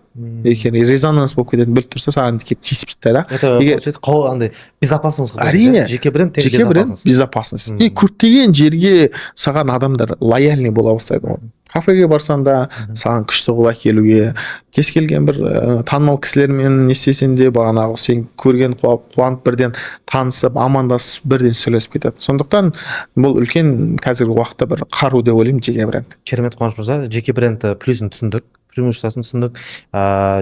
егер резонанс болып кететінін біліп тұрса, саған келіп тиіспейді да. Это получается андай безопасность ғой. Әрине. Жеке бренд тең Жеке бренд безопасность. Безопасность. И көптеген жерге саған адамдар лояльный бола бастайды ғой. Кафеге барсаң да, саған күшті қылып әкелуге, кез келген бір танымал кісілермен не істесең де, бағанағы сен көрген қуанып, бірден танысып, амандасып, бірден сөйлесіп кетеді. Сондықтан бұл үлкен қазіргі уақытта бір қару деп ойлаймын, жеке бренд. Керемет, Қуаныш мырза. Жеке бренд плюсын түсіндік, преимуществосын түсіндік,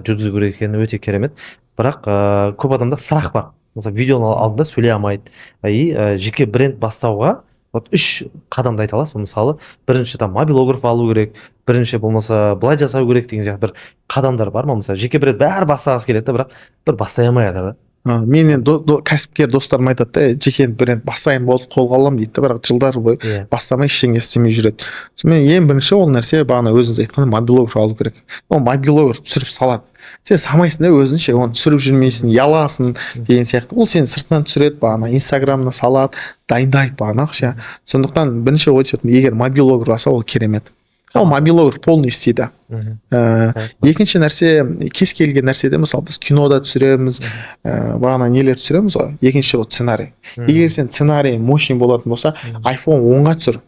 жүргізу керек екені өте керемет. Бірақ көп адамда сұрақ бар, мысалы, видеоның алдында сөйлей алмайды. И жеке бренд бастауға вот үш қадамды айта аласыз ба? Мысалы, бірінші там мобилограф алу керек, бірінші болмаса былай жасау керек деген сияқты бір қадамдар бар ма? Мысалы, жеке бренд бәрі бастағысы келеді да, бірақ бір бастай алмай жатыр да. Менен кәсіпкер достарым айтады да: «Жеке бренд бастайын, болды, қолға аламын», — дейді да, бірақ жылдар бойы бастамай, ештеңе істемей жүреді. Сонымен, ең бірінші ол нәрсе, бағана өзіңіз айтқан, мобилограф алу керек. Ол мобилограф түсіріп салады, сен салмайсың да өзіңше, оны түсіріп жүрмейсің, ұяласың деген сияқты. Ол сені сыртынан түсіреді, бағана Инстаграмына салады, дайындайды бағанағы ше. Сондықтан бірінші очередь егер мобилограф алса, ол керемет, ол мобилограф полный істейді. Екінші нәрсе, кез келген нәрседе, мысалы, біз кинода түсіреміз, бағана нелер түсіреміз ғой, екінші ол сценарий. Егер сен сценарий мощный болатын болса, iPhone 10-ға түсір,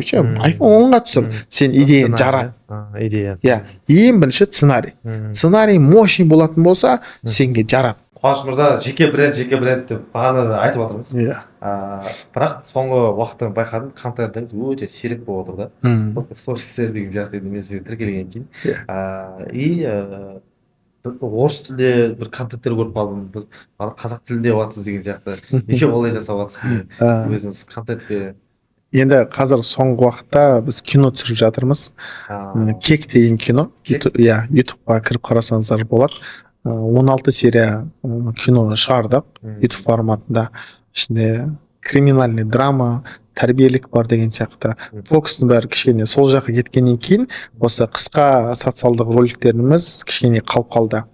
ше, iPhone 10-ға түсір, сен идеяны жарат. Идея. Иә, ең бірінші сценарий. Сценарий мощный болатын болса, сенге жарат. Қуаныш мырза, жеке бренд, жеке бренд деп бағана да айтып жатырмыз. Бірақ соңғы уақытта байқадым, контентіңіз өте сирек болып отыр да, стористер деген сияқты. Енді мен сізге тіркелгеннен кейін и бір орыс тілде бір контенттер көріп қалдым. Біз қазақ тілінде жатсыз деген сияқты. Неге олай жасап жатсыз? Өзіңіз контентке. Енді қазір соңғы уақытта біз кино түсіріп жатырмыз. «Кек» деген кино. Иә, Ютубқа кіріп қарасаңыздар болады. 16 серия кино шығардық Ютуб форматында. Ішінде криминальный драма, тәрбиелік бар деген сияқты. Фокустың бәрі кішкене сол жаққа кеткеннен кейін, осы қысқа социалдық роликтеріміз кішкене қалып қалды.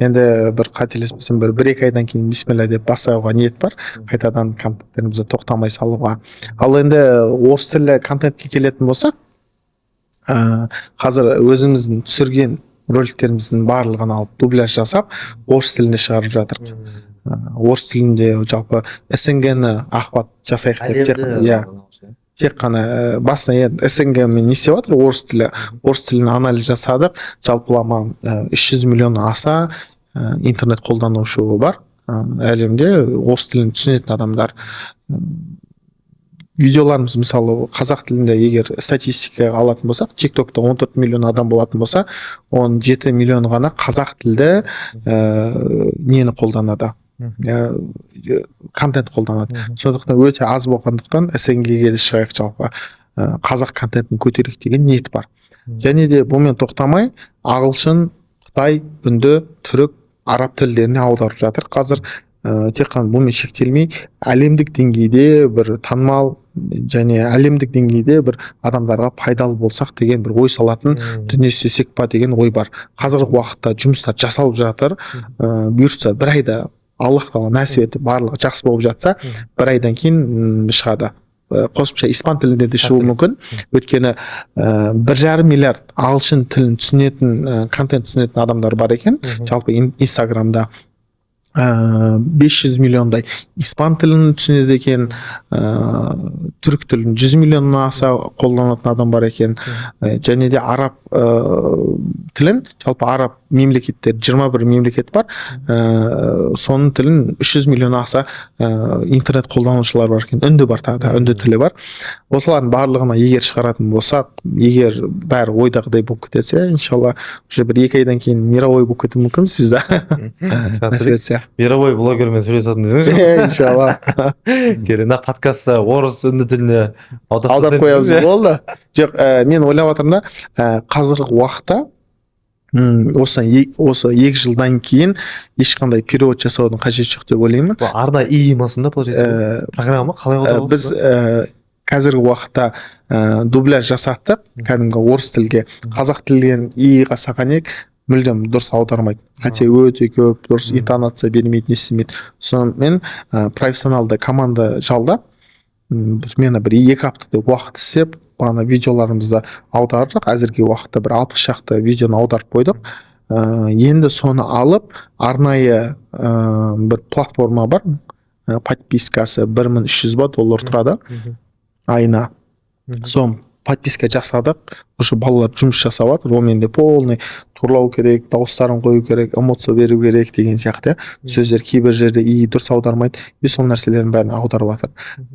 Енді бір қателеспесем, бір екі айдан кейін бисмилля деп бастауға ниет бар, қайтадан контенттерімізді тоқтамай салуға. Ал енді орыс тілді контентке келетін болсақ, қазір өзіміздің түсірген роликтеріміздің барлығын алып, дубляж жасап, орыс тілінде шығарып жатырмық. Орыс тілінде жалпы СНГ-ні охват жасайық деп тек, иә, тек қана басына енді СНГ мен не істеп жатыр, орыс тілі, орыс тілін анализ жасадық. Жалпылама 300 миллион аса интернет қолданушы бар әлемде орыс тілін түсінетін адамдар. Видеоларымыз, мысалы, қазақ тілінде егер статистикаға алатын болсақ, Тик Токта 14 миллион адам болатын болса, 17 миллион ғана қазақ тілді нені қолданады, контент қолданады. Сондықтан өте аз болғандықтан, СНГ-ге де шығайық, жалпы қазақ контентін көтерейік деген ниет бар. Және де бұнымен тоқтамай, ағылшын, қытай, үнді, түрік, араб тілдеріне аударып жатыр қазір. Тек қана бұнымен шектелмей, әлемдік деңгейде бір танымал және әлемдік деңгейде бір адамдарға пайдалы болсақ деген бір ой салатын дүние істесек па деген ой бар. Қазіргі уақытта жұмыстар жасалып жатыр. Бұйыртса, бір айда, Аллах тағала нәсіп етіп, барлығы жақсы болып жатса, бір айдан кейін шығады. Қосымша испан тілінде де шығуы мүмкін, өйткені 1,5 миллиард ағылшын тілін түсінетін, контент түсінетін адамдар бар екен жалпы Инстаграмда. 500 миллиондай испан тілін түсінеді екен, түрік тілін 100 миллионнан аса қолданатын адам бар екен. Және де араб тілін, жалпы араб мемлекеттер, 21 мемлекет бар, соның тілін 300 миллионнан аса интернет қолданушылар бар екен. Үнді бар, тағы да үнді тілі бар. Осылардың барлығына егер шығаратын болсақ, егер бәрі ойдағыдай болып кетсе, иншалла, уже 1-2 айдан кейін мировой болып кетуі мүмкін звезда, нәсіп етсе. Мировой блогермен сөйлесетін десеңші. Иншалла. Керек, мына подкастты орыс, үнді тіліне аударып аударып қоямыз, болды. Жоқ, мен ойлап жатырмын да, қазіргі уақытта осы 2 жылдан кейін ешқандай перевод жасаудың қажеті жоқ деп ойлаймын. Бұл арнайы ИИ ма сонда, получается, программа қалай аударып? Біз қазіргі уақытта дубляж жасаттық кәдімгі орыс тілге. Қазақ тілінен ИИ-ға салған едік, мүлдем дұрыс аудармайды, қате өте көп, дұрыс интонация бермейді, не істемейді. Сонымен профессионалды команда жалдап, примерно 1-2 аптадай уақыт істеп, бағана видеоларымызды аудардық. Әзірге уақытта бір 60 шақты видеоны аударып қойдық. Енді соны алып, арнайы бір платформа бар, подпискасы 1300 ба доллар тұрады айына. Соны подписка жасадық, уже балалар жұмыс жасап жатыр. Онымен де полный турлау керек, дауыстарын қою керек, эмоция беру керек деген сияқты, иә. Сөздер кейбір жерде и дұрыс аудармайды, и сол нәрселердің бәрін аударып жатыр.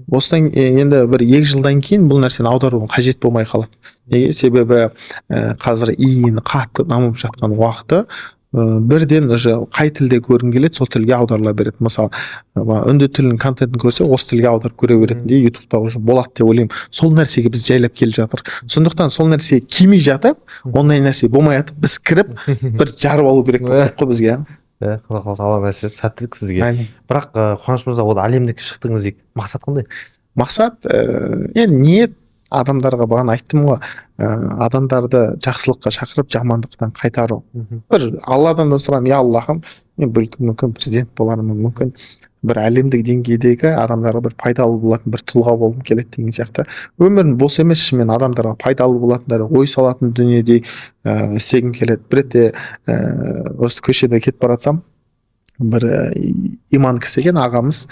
Осыдан енді 1-2 жылдан кейін бұл нәрсені аударудың қажет болмай қалады. Неге? Себебі қазір ИИ қатты дамып жатқан уақыты, бірден уже қай тілде көргің келеді, сол тілге аударыла береді. Мысалы, үнді тілінің контентін көрсе, орыс тілге аударып көре беретіндей Ютубта уже болады деп ойлаймын. Сол нәрсеге біз жайлап келе жатырмыз. Сондықтан сол нәрсеге келмей жатып, ондай нәрсе болмай жатып, біз кіріп бір жарып алу керек болып тұр ғой бізге. Иә, Құдай қаласа, Алла нәсіп етсін, сәттілік сізге. Әмин. Бірақ Қуаныш мырза, ол әлемдік шықтыңыз дейік, мақсат қандай? Мақсат, енді ниет, адамдарға, бағана айттым ғой, адамдарды жақсылыққа шақырып, жамандықтан қайтару. Бір Алладан да сұраймын: «Я Аллахым, мен мүмкін президент болармын, мүмкін бір әлемдік деңгейдегі адамдарға бір пайдалы болатын бір тұлға болғым келеді» деген сияқты. Өмірім бос емес, шынымен адамдарға пайдалы болатындар, ой салатын дүниедей істегім келеді. Бір ретте осы көшеде кетіп бара жатсам, бір иман кісі екен, ағамыз,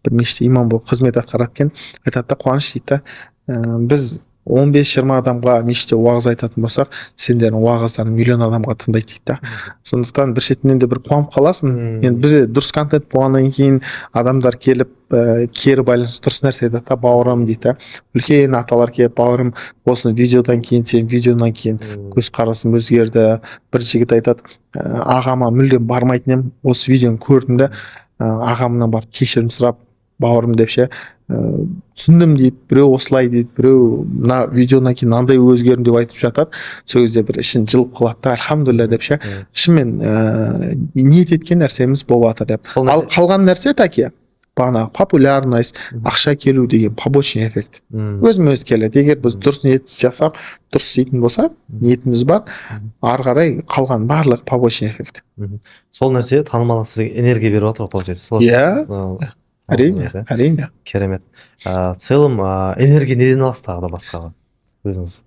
бір мешітте имам болып қызмет атқарады екен. Айтады да: «Қуаныш, – дейді да, – біз 15-20 адамға мешітте уағыз айтатын болсақ, сендердің уағыздарың миллион адамға тыңдайды», – дейді да. Сондықтан бір шетінен де бір қуанып қаласың. Енді бізде дұрыс контент болғаннан кейін адамдар келіп, кері байланыс, дұрыс нәрсе айтады да: «Бауырым, – дейді да, үлкен аталар келіп, – бауырым, осы видеодан кейін, сен видеодан кейін көзқарасым өзгерді». Бір жігіт айтады: «Ағама мүлдем бармайтын едім, осы видеоны көрдім де, ағамнан барып кешірім сұрап, бауырым деп ше, түсіндім», – дейді. Біреу осылай дейді, біреу мына видеодан кейін мынандай өзгердім деп айтып жатады. Сол кезде бір ішің жылып қалады да, альхамдулилля деп ше. Шынымен ниет еткен нәрсеміз болып жатыр деп. Сол Ал нәрсе қалған нәрсе таки бағанағы популярность, ақша келу деген побочный эффект. Өзімен өзі келеді, егер біз дұрыс ниет жасап, дұрыс істейтін болсақ, ниетіміз бар. Ары қарай қалған барлығы побочный эффект. Сол нәрсе, танымалдық сізге энергия беріп жатыр ғой, получается, сол. Иә, әрине. Иә. Әрине. Керемет. В целом энергия неден аласыз тағы да басқа өзіңіз?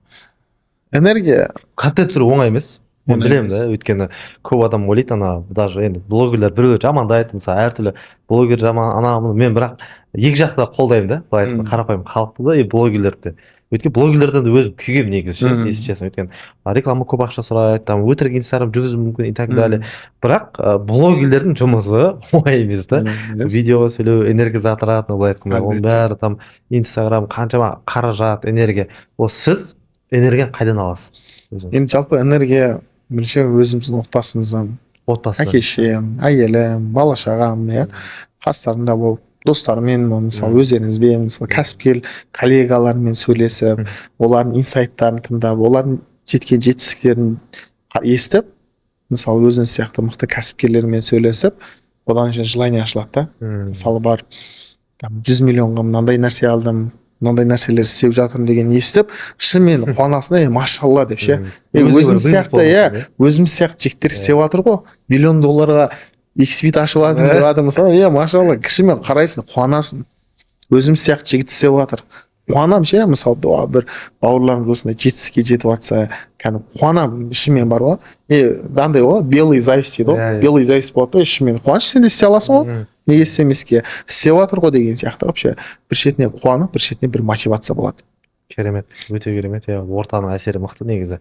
Энергия? Контент түсіру оңай емес, мен Оңай білемін емес. да, өйткені көп адам ойлайды, ана даже енді блогерлер, біреулер жамандайды, мысалы, әртүрлі блогер жаман, ана мұны. Мен бірақ екі жақты да қолдаймын да, былай айтқанда, қарапайым халықты да и блогерлерді де, өйткені блогерлерден де өзім күйгенмін негізі ше, если честно, өйткені реклама көп ақша сұрайды, там өтірік Инстаграм жүргізуі мүмкін и так далее. Бірақ блогерлердің жұмысы оңай емес та, видеоға сөйлеу, энергия затратно, былай айтқанда, оның бәрі там Инстаграм, қаншама қаражат, энергия. Ол сіз энергияны қайдан аласыз өзіңіз? Енді жалпы энергия бірінші өзіміздің отбасымыздан. Отбасы. Әке шешем, әйелім, бала шағам, иә, қастарында болып, достарыммен, мысалы, өздеріңізбен, мысалы, кәсіпкер коллегаларыммен сөйлесіп, олардың инсайттарын тыңдап, олардың жеткен жетістіктерін естіп, мысалы, өзіңіз сияқты мықты кәсіпкерлермен сөйлесіп, одан кейін желание ашылады да. Мысалы, бар там 100 миллионға мынандай нәрсе алдым, мынандай нәрселер істеп жатырмын деген естіп, шынымен қуанасың: «Ей, машалла», – деп ше. Е, Өзіңе бір өзіміз вызов сияқты, болуы иә, мүмкін, өзіміз сияқты жігіттер істеп жатыр ғой, миллион долларға Xfit ашып жатыр деп жатыр, мысалы. Е, машалла, кішімен қарайсың, қуанасың: өзіміз сияқты жігіт істеп жатыр. Қуанамын ше, мысалы, бір бауырларымыз осындай жетістікке жетіп жатса, кәдімгі қуанамын ішімнен, бар ғой, е, андай ғой, белый зависть дейді ғой. Иә, иә. Белый зависть болады ғой ішімнен. Қуаныш, сен де істей аласың ғой, неге істемеске, істеп жатыр ғой деген сияқты. Вообще бір шетінен қуанып, бір шетінен бір мотивация болады. Керемет, өте керемет, иә. Ортаның әсері мықты негізі.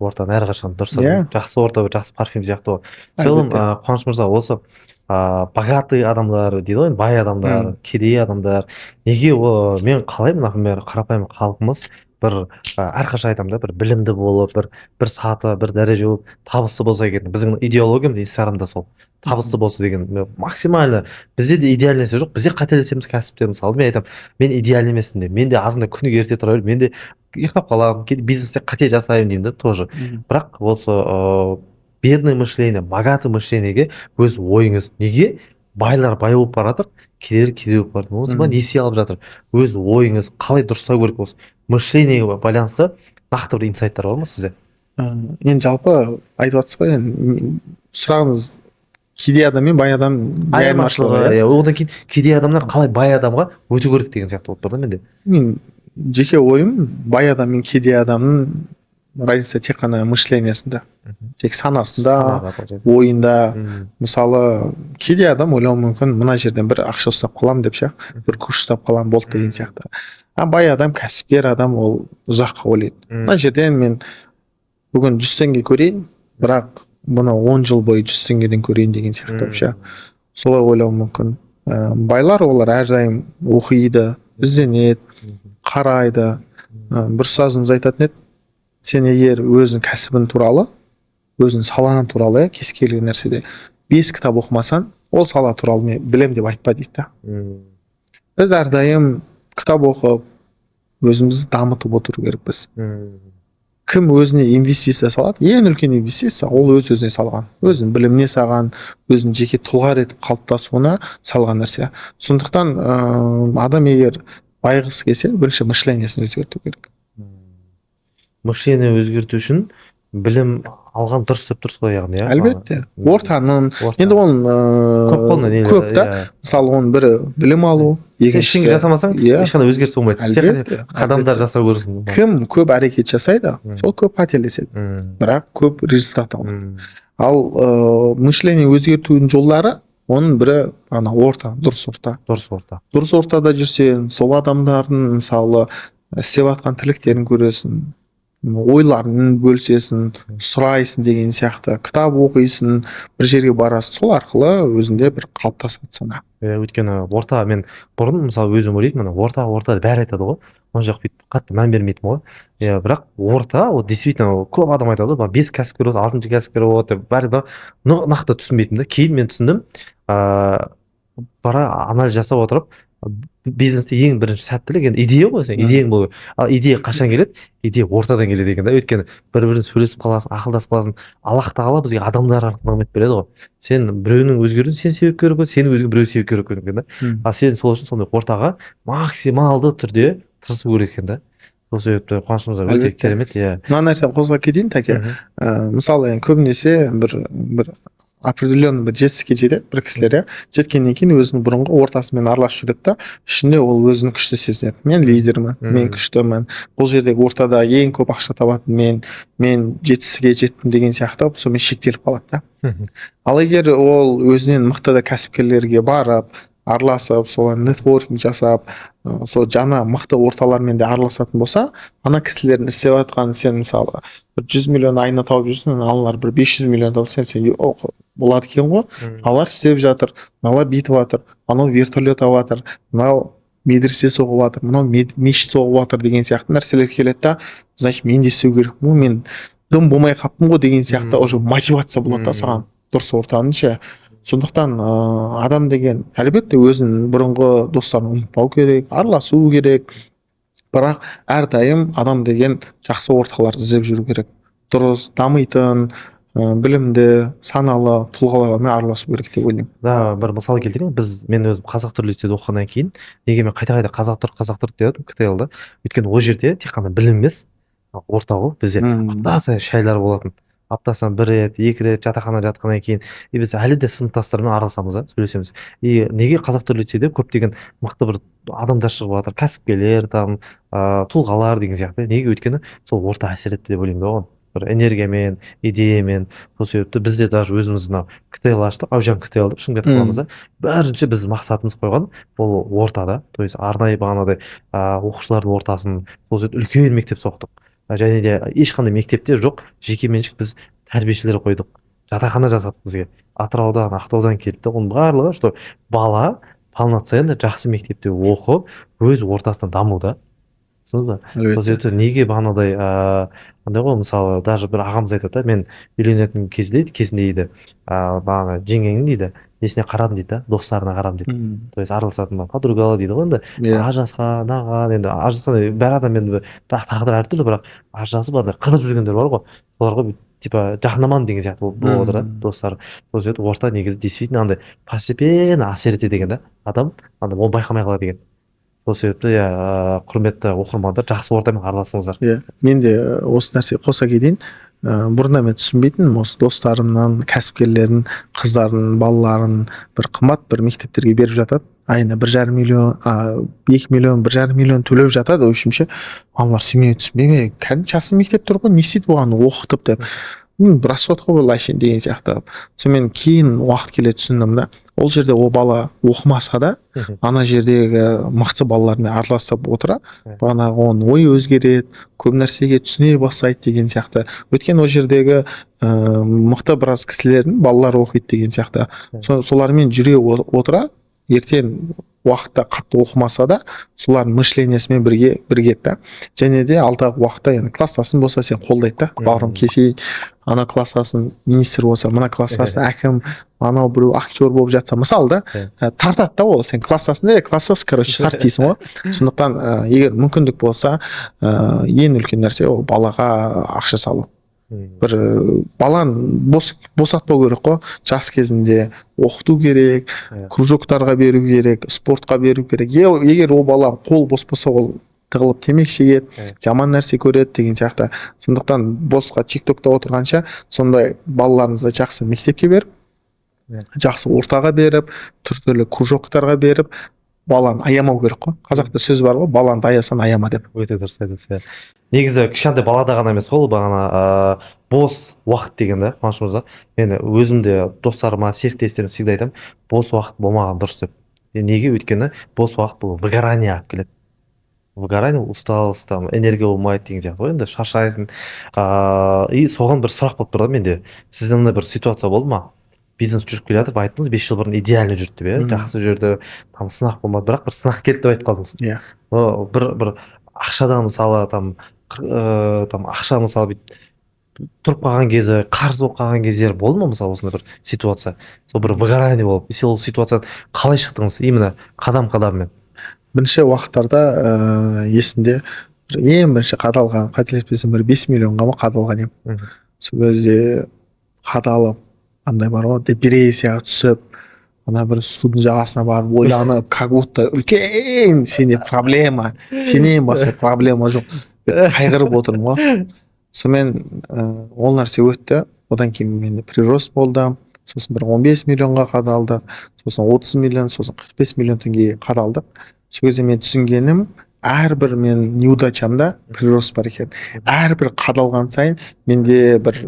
Ортаны әрқашан дұрыс, жақсы орта бір жақсы парфюм сияқты ғой в целом. Қуаныш мырза, осы богатый адамдар дейді ғой енді, бай адамдар, кедей адамдар неге? О, мен қалаймын, например, қарапайым халқымыз бір әрқашан айтамын да, бір білімді болып, бір саты, бір дәреже болып, табысты болса екен. Біздің идеологиямыз Инстаграмда сол, табысты болса деген. Максимально бізде де идеальный нәрсе жоқ, бізде қателесеміз кәсіпте. Мысалы, мен айтамын, мен идеальный емеспін деп, мен де азында күніге ерте тұра беремін, мен де ұйықтап қаламын, кейде бизнесте қате жасаймын деймін да тоже. Бірақ осы бедный мышление, богатый мышлениеге өз ойыңыз: неге байлар бай болып бара жатыр, кедейлер кедей болып бара жатыр, болмаса несие алып жатыр? Өз ойыңыз, қалай дұрыстау керек? Осы мышлениеге байланысты нақты бір инсайттар бар ма сізде? Енді жалпы айтып жатсыз ғой енді, сұрағыңыз кедей адам мен бай адам не айырмашылығы? Айырмашылығы, Иә, одан кейін кедей адамнан қалай бай адамға өту керек деген сияқты болып тұр да менде. Мен жеке ойым, бай адам мен кедей адамның разница тек қана мышлениясында, тек санасында, Санада, получается. ойында. Мысалы, кедей адам ойлауы мүмкін, мына жерден бір ақша ұстап қаламын деп ше, бір күш ұстап қаламын, болды деген сияқты. А бай адам, кәсіпкер адам, ол ұзаққа ойлайды. Мына жерден мен бүгін 100 теңге көрейін, бірақ бұны 10 жыл бойы 100 теңгеден көрейін деген сияқты вообще солай ойлауы мүмкін. Байлар олар әрдайым оқиды, ізденеді, қарайды. Бір ұстазымыз айтатын еді: сен егер өзің кәсібің туралы, өзің салаң туралы, иә, кез келген нәрседе бес кітап оқымасаң, ол сала туралы мен білем деп айтпа, дейді да. Біз әрдайым кітап оқып, өзімізді дамытып отыру керекпіз. Кім өзіне инвестиция салады, ең үлкен инвестиция ол өз өзіне салған, өзінің біліміне салған, өзінің жеке тұлға ретінде қалыптасуына салған нәрсе. Сондықтан адам егер байығысы келсе, бірінші мышлениясын өзгерту керек. Мышление өзгерту үшін білім алған дұрыс деп тұрсыз ғой, яғни, иә? Әлбетте, ортаның Орта. енді оның көп қой нелері, көп та. Мысалы, оның бірі білім алу, Сен екіншісі ештеңе жасамасаң, ешқандай өзгеріс болмайды. Сен қадамдар жасау керексің. Кім көп әрекет жасайды, сол көп қателеседі, бірақ көп результат алады. Ал мышление өзгертудің жолдары, оның бірі ана орта, дұрыс орта. Дұрыс орта. Дұрыс ортада жүрсең, сол адамдардың, мысалы, істеп жатқан тірліктерін көресің, ойларын бөлісесің, сұрайсың деген сияқты, кітап оқисың, бір жерге барасың, сол арқылы өзінде бір қалыптасады сана. Иә, өйткені орта, мен бұрын, мысалы, өзім ойлайтынмын, ана орта, орта деп бәрі айтады ғой, ол жақ бүйтіп қатты мән бермейтінмін ғой, иә. Бірақ орта ол действительно, ол көп адам айтады ғой, бес кәсіпкер болса, алтыншы кәсіпкер болады деп, бәрі бір, но нақты түсінбейтінмін да. Кейін мен түсіндім, бара анализ жасап отырып, бизнесте ең бірінші сәттілік енді идея ғой, сен идеяң болу керек. Ал идея қашан келеді? Идея ортадан келеді екен да. Өйткені бір бірін сөйлесіп қаласың, ақылдасып қаласың. Аллах тағала бізге адамдар арқылы нығмет береді ғой. Сен біреуінің өзгеруіне сен себепкер болып, сенің өзге біреу себепкер болып кеткен да. Ал сен сол үшін сондай ортаға максималды түрде тырысу керек екен да. Сол себепті, Қуаныш мырза, өте керемет, иә. Мына нәрсені қозғап кетейін, тәке. Мысалы, енді көбінесе бір определенный бір жетістікке жетеді бір кісілер, иә. Жеткеннен кейін өзінің бұрынғы ортасымен араласып жүреді да, ішінде ол өзін күшті сезінеді: мен лидермін, мен күштімін, бұл жердегі ортада ең көп ақша табатын мен жетістікке жеттім деген сияқты, сонымен шектеліп қалады да. Ал егер ол өзінен мықты да кәсіпкерлерге барып, араласып, солай нетворкинг жасап, сол жаңа мықты орталармен де араласатын болса, ана кісілердің істеп жатқан, сен, мысалы, бір 100 миллион айына тауып жүрсің, аналар бір 500 миллион тауып, сен болады екен ғой, аналар істеп жатыр, мыналар бүйтіп жатыр, анау вертолет алып жатыр, мынау медресе соғып жатыр, мынау мешіт соғып жатыр деген сияқты нәрселер келеді да. Значит, мен де істеу керекпін ғой, мен дым болмай қалыппын ғой деген сияқты уже мотивация болады да саған дұрыс ортаның ше. Сондықтан адам деген әлбетте өзінің бұрынғы достарын ұмытпау керек, араласу керек, бірақ әрдайым адам деген жақсы орталарды іздеп жүру керек, дұрыс дамитын, білімді, саналы тұлғалармен араласу керек деп ойлаймын. Да, бір мысал келтірейін. Біз, мен өзім қазақ түрік университетінде оқығаннан кейін, неге мен қайта қайта қазақ түрік, қазақ түрік деп едім КТЛ-да? Өйткені ол жерде тек қана білім емес, орта ғой. Бізде апта сайын шайлар болатын. Аптасына бір рет, екі рет жатақхана жатқаннан кейін, и біз әлі де сыныптастармен араласамыз да, сөйлесеміз. И неге Қазақ лицейде көптеген мықты бір адамдар шығып жатыр, кәсіпкерлер там, тұлғалар деген сияқты. Неге? Өйткені сол орта әсер етті деп ойлаймын да оған, бір энергиямен, идеямен. Сол себепті біз де даже өзіміз мынау КТЛ аштық, Әужан КТЛ деп, Шымкент қаламызда. Бірінші біз мақсатымыз қойған ол ортада, то есть арнайы бағанағыдай оқушылардың ортасын. Сол себепті үлкен мектеп соқтық және де ешқандай мектепте жоқ жекеменшік біз тәрбиешілер қойдық, жатақхана жасадық. Бізге Атыраудан, Ақтаудан келді де. Оның барлығы, что бала полноценно жақсы мектепте оқып, өз ортасында дамуда, түсіндіңіз ба? Сол себепті неге бағанағыдай андай ғой, мысалы, даже бір ағамыз айтады да: «Мен үйленетін кезде, кезінде, – дейді, – бағана жеңгеңнің, – дейді, – несіне қарадым, – дейді да, – достарына қарадым», – дейді. То есть араласатын подругалар дейді ғой енді. Ажырасқан, аған енді ажырасқан бәр адам енді, бірақ тағдыр әртүрлі, бірақ ажырасып, андай қыдырып жүргендер бар ғой, соларға бүйтіп типа жақындамадым деген сияқты болып отыр да достары. Сол себепті орта негізі действительно андай постепенно әсер етеді екен да, адам андай оны байқамай қалады екен. Сол себепті, иә, құрметті оқырмандар, жақсы ортамен араласыңыздар. Иә, мен де осы нәрсеге қоса кетейін. Бұрында мен түсінбейтінмін осы достарымнан, кәсіпкерлердің қыздарын, балаларын бір қымбат бір мектептерге беріп жатады, айына 1,5 миллион, 2 миллион, 1,5 миллион төлеп жатады. В общем ше, аналар сүймей, түсінбей ме, кәдімгі частный мектеп тұр ғой, не істейді бұған оқытып деп, расход қой бұл әшейін деген сияқты. Сонымен кейін уақыт келе түсіндім да, ол жерде ол бала оқымаса да, ана жердегі мықты балалармен араласып отыра, бағанағы оның ойы өзгереді, көп нәрсеге түсіне бастайды деген сияқты. Өйткені ол жердегі мықты біраз кісілердің балалары оқиды деген сияқты. Солармен жүре отыра, ертең уақытта қатты оқымаса да, солардың мышление сімен бірге бірігеді да. Және де алдағы уақытта енді класстасың болса, сен қолдайды да: «Бауырым, келсей, ана класстасың министр болса, мына класстасың әкім, анау біреу актер болып жатса, мысалы да, тартады да ол. Сен класстасың, е, класстас, короче, тарт дейсің ғой. Сондықтан егер мүмкіндік болса, ең үлкен нәрсе ол балаға ақша салу. Бір баланы босатпау керек қой, жас кезінде оқыту керек, кружоктарға беру керек, спортқа беру керек. Егер ол бала қол бос болса, ол тығылып темекі шегеді, жаман нәрсе көреді деген сияқты. Сондықтан босқа Тик Токта отырғанша, сондай балаларыңызды жақсы мектепке беріп, жақсы ортаға беріп, түрлі кружоктарға беріп, баланы аямау керек қой. Қазақта сөз бар ғой: «Балаңды аясаң, аяма» деп. Өте дұрыс айтасыз, иә. Негізі кішкентай балада ғана емес қой ол бағана бос уақыт деген да. Қуаныш мырза, мен өзім де достарыма, серіктестеріме всегда айтамын, бос уақыт болмаған дұрыс деп. Неге? Өйткені бос уақыт бұл выгорание алып келеді. Выгорание, усталость, там энергия болмайды деген сияқты ғой енді, шаршайсың. И соған бір сұрақ болып тұр да менде: сізде мындай бір ситуация болды ма? Бизнес жүріп келе жатыр, айттыңыз, 5 жыл бұрын идеально жүрді деп, иә? Жақсы жүрді, там сынақ болмады, бірақ бір сынақ келді деп айтып қалдыңыз. Иә. О, бір ақшадан, мысалы, там там ақша, мысалы, бүйтіп тұрып қалған кезі, қарыз болып қалған кездері болды ма, мысалы, осындай бір ситуация, сол бір выгорание болып? И сол ситуациядан қалай шықтыңыз, именно қадам қадаммен? Бірінші уақыттарда есімде, бір ең бірінші қадалған, қателеспесем, бір 5 миллионға ма қадалған едім. Сол кезде қадалып, андай бар ғой, депрессияға түсіп, ана бір судың жағасына барып ойланып, как будто үлкен сенде проблема, сенен басқа проблема жоқ деп қайғырып отырмын ғой. Сонымен ол нәрсе өтті. Одан кейін менде прирост болды. Сосын бір 15 миллионға қадалдық, сосын 30 миллион, сосын 45 миллион теңгеге қадалдық. Сол кезде мен түсінгенім: әрбір мен неудачамда прирост бар екен. Әрбір қадалған сайын менде бір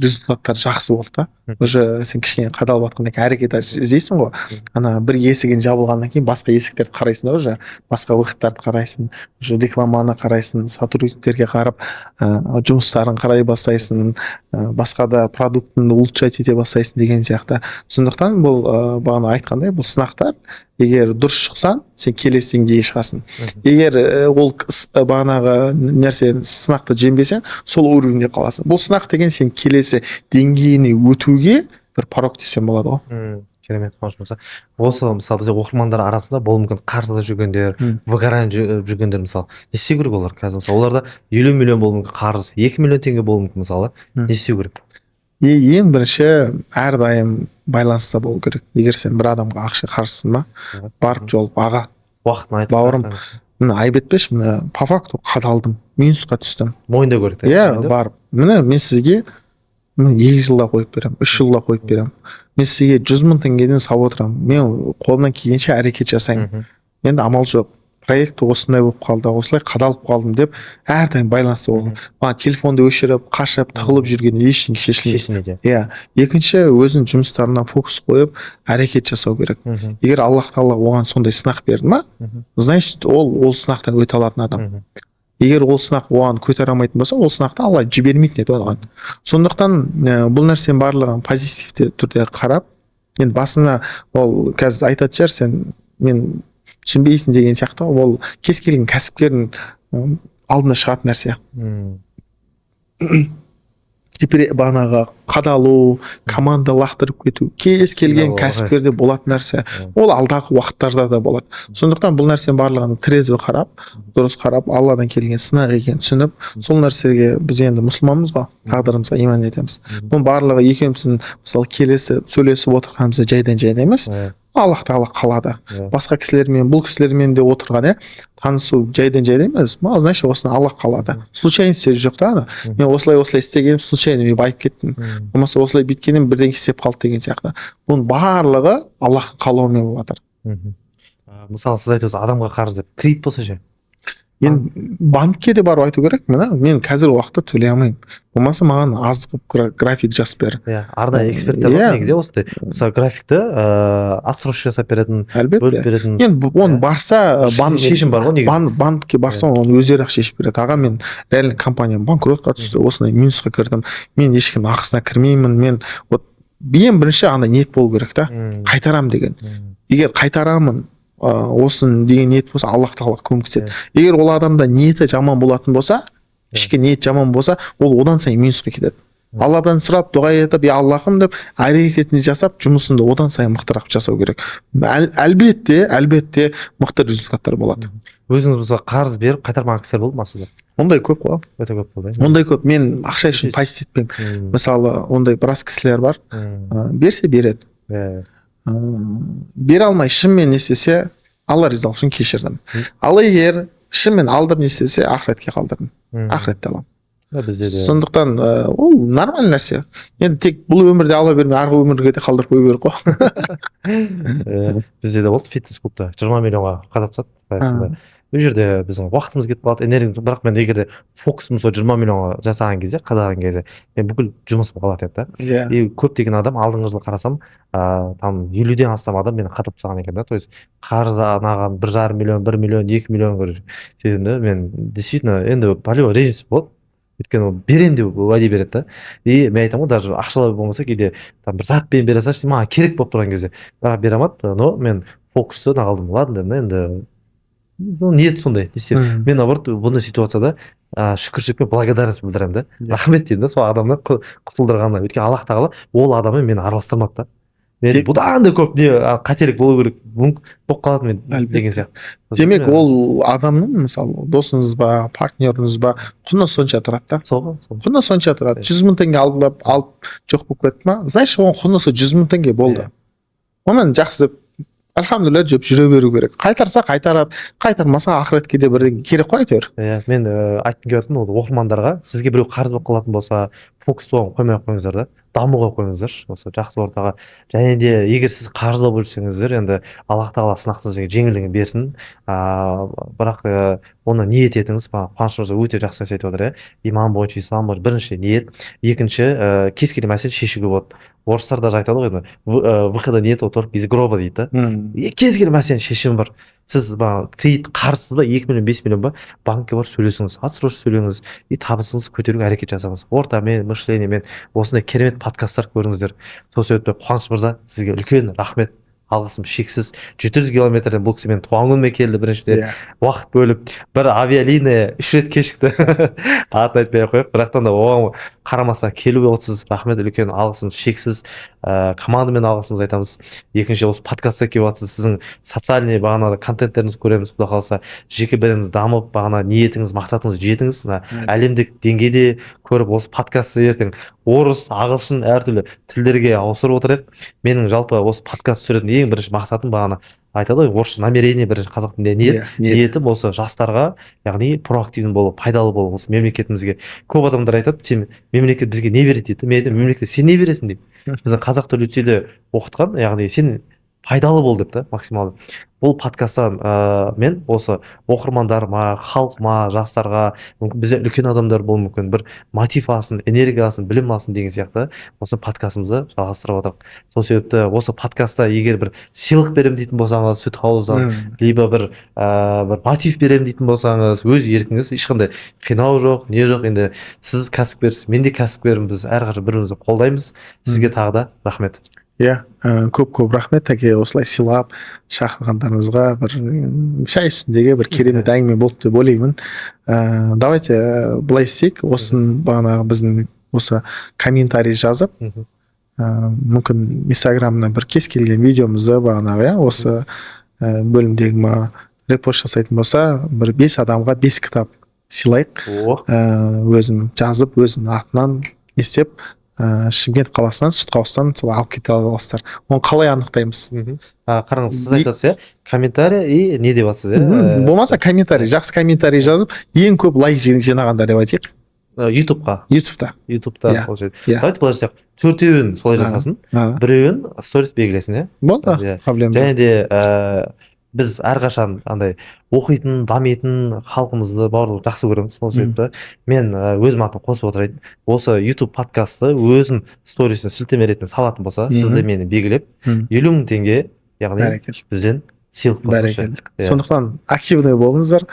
результаттар жақсы болды да. Уже сен кішкене қадалып жатқаннан кейін әрекет іздейсің ғой. Ана бір есігің жабылғаннан кейін басқа есіктерді қарайсың да, уже басқа выходтарды қарайсың, уже рекламаны қарайсың, сотрудниктерге қарап, жұмыстарын қарай бастайсың, басқа да продуктыңды улучшать ете бастайсың деген сияқты. Сондықтан бұл бағана айтқандай, бұл сынақтар, егер дұрыс шықсаң, сен келесі деңгейге шығасың. Егер ол бағанағы нәрсе, сынақты жеңбесең, сол уровеньде қаласың. Бұл сынақ деген сен келесі деңгейіне өтуге бір порог десем болады ғой. Керемет, Қуаныш мырза. Осы, мысалы, бізде оқырмандар арасында болуы мүмкін қарызда жүргендер, выгорание жүргендер. Мысалы, не істеу керек олар қазір? Мысалы, оларда 50 миллион болуы мүмкін қарыз, 2 миллион теңге болуы мүмкін, мысалы. Не істеу керек? Ең бірінші әрдайым байланыста болу керек. Егер сен бір адамға ақша қарызсың ба, барып жолып: «Аға, уақытын айтып, бауырым, міне, айып етпеші, міне, по факту қадалдым, минусқа түстім». Мойындау керек та. Иә. Мойындау. Барып: «Міне, мен сізге Мен 2 жылда қойып беремін, 3 жылда қойып беремін. Мен сізге 100 мың теңгеден салып отырамын. Мен қолымнан келгенше әрекет жасаймын. Енді амал жоқ, проект осындай болып қалды, осылай қадалып қалдым деп әрдайым байланыста болу. Маған телефонды өшіріп, қашып, тығылып жүрген ештеңе шешілмейді. Иә. Екінші, өзінің жұмыстарына фокус қойып, әрекет жасау керек. Егер Аллах тағала оған сондай сынақ берді ма, значит, ол сынақтан өте алатын адам. Егер ол сынақ оған көтере алмайтын болса, ол сынақты Алла жібермейтін еді оған. Сондықтан бұл нәрсенің барлығын позитивті түрде қарап, енді басына ол қазір айтатын шығар, сен мен түсінбейсің деген сияқты, ол кез келген кәсіпкердің алдына шығатын нәрсе. Бағанағы қадалу, команда лақтырып кету кез келген кәсіпкерде болатын нәрсе. Ол алдағы уақыттарда да болады. Сондықтан бұл нәрсенің барлығын трезво қарап, дұрыс қарап, Алладан келген сынақ екенін түсініп, сол нәрсеге біз енді мұсылманбыз ғой, тағдырымызға иман етеміз. Бұның барлығы екеуміздің, мысалы, келісіп сөйлесіп отырғанымыз жайдан жай емес. Аллах тағала қалады. Басқа кісілермен, бұл кісілермен де отырған, иә, танысу жайдан жай емес. Значит, осыны Аллах қалады, случайность жоқ та. Ана мен осылай осылай істегенім, случайно мен байып кеттім, болмаса осылай бүйткеннен бірдеңе істеп қалды деген сияқты. Бұның барлығы Аллахтың қалауымен болып жатыр. Мысалы, сіз айтып отырсыз адамға қарыз деп, кредит болса ше? Енді банкке де барып айту керек: мына мен қазіргі уақытта төлей алмаймын, болмаса маған аз қылып график жазып бер. Иә, арнайы эксперттер бар негізі осындай, мысалы, графикті отсрочка жасап беретін, әлбетте бөліп беретін. Енді оны барса, банк шешім бар ғой негізі. Банкке барса, оны өздері ақ шешіп береді. Аға, мен реально компаниям банкротқа түсті, осындай минусқа кірдім, мен ешкімнің ақысына кірмеймін. Мен вот ең бірінші андай ниет болу керек та, қайтарам деген. Егер қайтарамын осын деген ниет болса, Аллах тағала көмектеседі. Егер ол адамда ниеті жаман болатын болса, ішкі ниет жаман болса, ол одан сайын минусқа кетеді. Алладан сұрап, дұға етіп, я Аллахым деп әрекетін жасап, жұмысыңды одан сайын мықтырақ жасау керек. Әлбетте мықты результаттар болады. Өзіңіз, мысалы, қарыз беріп қайтармаған кісілер болды ма сізде? Ондай көп қой. Өте көп болды, иә? Ондай көп. Мен ақша үшін пайыз етпеймін. Мысалы, ондай біраз кісілер бар. Берсе береді. Бере алмай шынымен не істесе, Алла ризалығы үшін кешірдім. Ал егер шынымен алдым не істесе, ақыретке қалдырдым. Ақыретте аламын. Бізде де. Сондықтан ол нормальный нәрсе. Енді тек бұл өмірде ала бермей, арғы өмірге де қалдырып қою керек қой. Бізде де болды, фитнес клубта 20 миллионға қадап тастады былай айтқанда. Бұл жерде біздің уақытымыз кетіп қалады, энергиямыз. Бірақ мен егер де фокусым сол 20 миллионға жасаған кезде, қадаған кезде, мен бүкіл жұмысым қалатын еді да. И көптеген адам, алдыңғы жылы қарасам, там 50-ден астам адам мені қадап тастаған екен да. То есть қарыз анаған 1,5 миллион, 1 миллион, 2 миллион, короче. Сөйтдім да, мен действительно енді по-любому ренжіс болады, өйткені ол беремін деп уәде береді да. И мен айтамын ғой, даже ақшалай болмаса, кейде там бір затпен бере салшы, маған керек болып тұрған кезде. Бірақ бере алмады. Но мен фокусты қалдым, ладно дедім да. Енді, ну, ниет сондай, не істеймін. Мен наоборот бұндай ситуацияда шүкіршілік пен благодарность білдіремін да. Рахмет деймін да сол адамнан құтылдырғанына, өйткені Аллах тағала ол адаммен мені араластырмады да. Мен бұдан да көп не қателік болу керек, мүмкін болып қалады мен деген сияқты. Демек, ол адамның, мысалы, досыңыз ба, партнеріңіз ба, құны сонша тұрады да. Сол ғой, сол. Құны сонша тұрады. 100 000 теңге алып алып жоқ болып кетті ма, значит, оның құны сол 100 000 теңге болды. Онымен жақсы, альхамдулилля деп жүре беру керек. Қайтарса қайтарады, қайтармаса ақыретке де бірдеңе керек қой әйтеуір. Иә, мен айтқым келіп жатқан ол оқырмандарға: сізге біреу қарыз болып қалатын болса, фокус соған қоймай ақ қойыңыздар да, дамуға қойыңыздаршы осы жақсы ортаға. Және де егер сіз қарызда болып жүрсеңіздер, енді Аллах тағала сынақты сізге жеңілдігін берсін. Бірақ оны ниет етіңіз. Қуаныш мырза өте жақсы нәрсе айтып отыр, иә, иман бойынша, ислам бойынша бірінші ниет, екінші кез келген мәселе шешуге болады. Орыстар даже айтады ғой енді: «Выхода нет только из гроба», — дейді да. И кез келген мәселенің шешімі бар. Сіз бағана кредит қарызсыз ба, 2 миллион, 5 миллион ба, банкке барып сөйлесіңіз, отсрочка сөйлеңіз и табысыңызды көтеруге әрекет жасаңыз ортамен, мышлениемен. Осындай керемет подкасттар көріңіздер. Сол себепті, Қуаныш мырза, сізге үлкен рахмет, алғысым шексіз. 700 километрден бұл кісі менің туған күніме келді біріншіден. Уақыт бөліп, бір авиалиния үш рет кешікті, атын айтпай ақ қояйық, бірақтан да оған қарамастан келіп отырсыз. Рахмет үлкен, алғысым шексіз. Командамен алғысымызды айтамыз. Екінші, осы подкастқа келіп жатсыз, сіздің социальный бағанағы контенттеріңізді көреміз. Құдай қаласа, жеке брендіңіз дамып, бағана ниетіңіз, мақсатыңызға жетіңіз. Мына әлемдік деңгейде көріп, осы подкастты ертең орыс, ағылшын, әртүрлі тілдерге ауыстырып отырайық. Менің жалпы осы подкаст түсіретін Ең бірінші мақсатым, бағана айтады ғой орысша намерение, бірінші қазақ тілінде ниет. Иә, ниет. Ниетім осы жастарға, яғни проактивный болу, пайдалы болу осы мемлекетімізге. Көп адамдар айтады: «Сен, мемлекет бізге не береді?» – дейді. Мен айтамын: «Мемлекет, сен не бересің?» – деймін. Біздің қазақ тілі лицейде оқытқан, яғни сен пайдалы бол деп та максималды. Бұл подкасттан мен осы оқырмандарыма, халқыма, жастарға, мүмкін бізде үлкен адамдар болуы мүмкін, бір мотив алсын, энергия алсын, білім алсын деген сияқты осы подкастымызды жалғастырып жатырмық. Сол себепті осы подкастта егер бір сыйлық беремін дейтін болсаңыз, Сүт Хауздан, либо бір мотив беремін дейтін болсаңыз, өз еркіңіз, ешқандай қинау жоқ, не жоқ. Енді сіз кәсіпкерсіз, мен де кәсіпкермін, біз әрқашан бір бірімізді қолдаймыз. Сізге тағы да рахмет. Иә, көп көп рахмет, тәке, осылай сыйлап шақырғандарыңызға. Бір шай үстіндегі бір керемет әңгіме болды деп ойлаймын. Давайте былай істейік: осыны, бағанағы біздің осы комментарий жазып, мүмкін Инстаграмына бір кез келген видеомызды, бағанағы, иә, осы бөлімдегі ма, репост жасайтын болса, бір бес адамға бес кітап сыйлайық. О. Өзім жазып, өзімнің атынан не істеп, Шымкент қаласынан, Сүт Хаустан сол алып кете аласыздар. Оны қалай анықтаймыз? Қараңыз, сіз айтасыз, иә, комментарий и не деп жатсыз, иә? Болмаса комментарий, жақсы комментарий жазып, ең көп лайк жинағандар деп айтайық. Ютубқа. Ютубта. Ютубта. Иә. Получается, Иә. давайте былай жасайық: төртеуін солай жасасын, біреуін сторис белгілесін, иә. Болды. Иә. Проблема жоқ. Және де біз әрқашан андай оқитын, дамитын халқымызды барлығы жақсы көреміз. Сол себепті мен өзім атым қосып отырайын: осы YouTube подкастты өзін сторисіне сілтеме ретінде салатын болса, сізді, мені белгілеп, 50 000 теңге, яғни Бәрекелді. бізден сыйлық болсыншы. Бәрекелді. Иә. Сондықтан активный болыңыздар.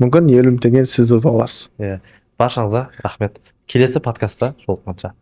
Мүмкін, 50 000 теңге сіз де ұтып аларсыз. Иә, баршаңызға рахмет, келесі подкастта жолыққанша.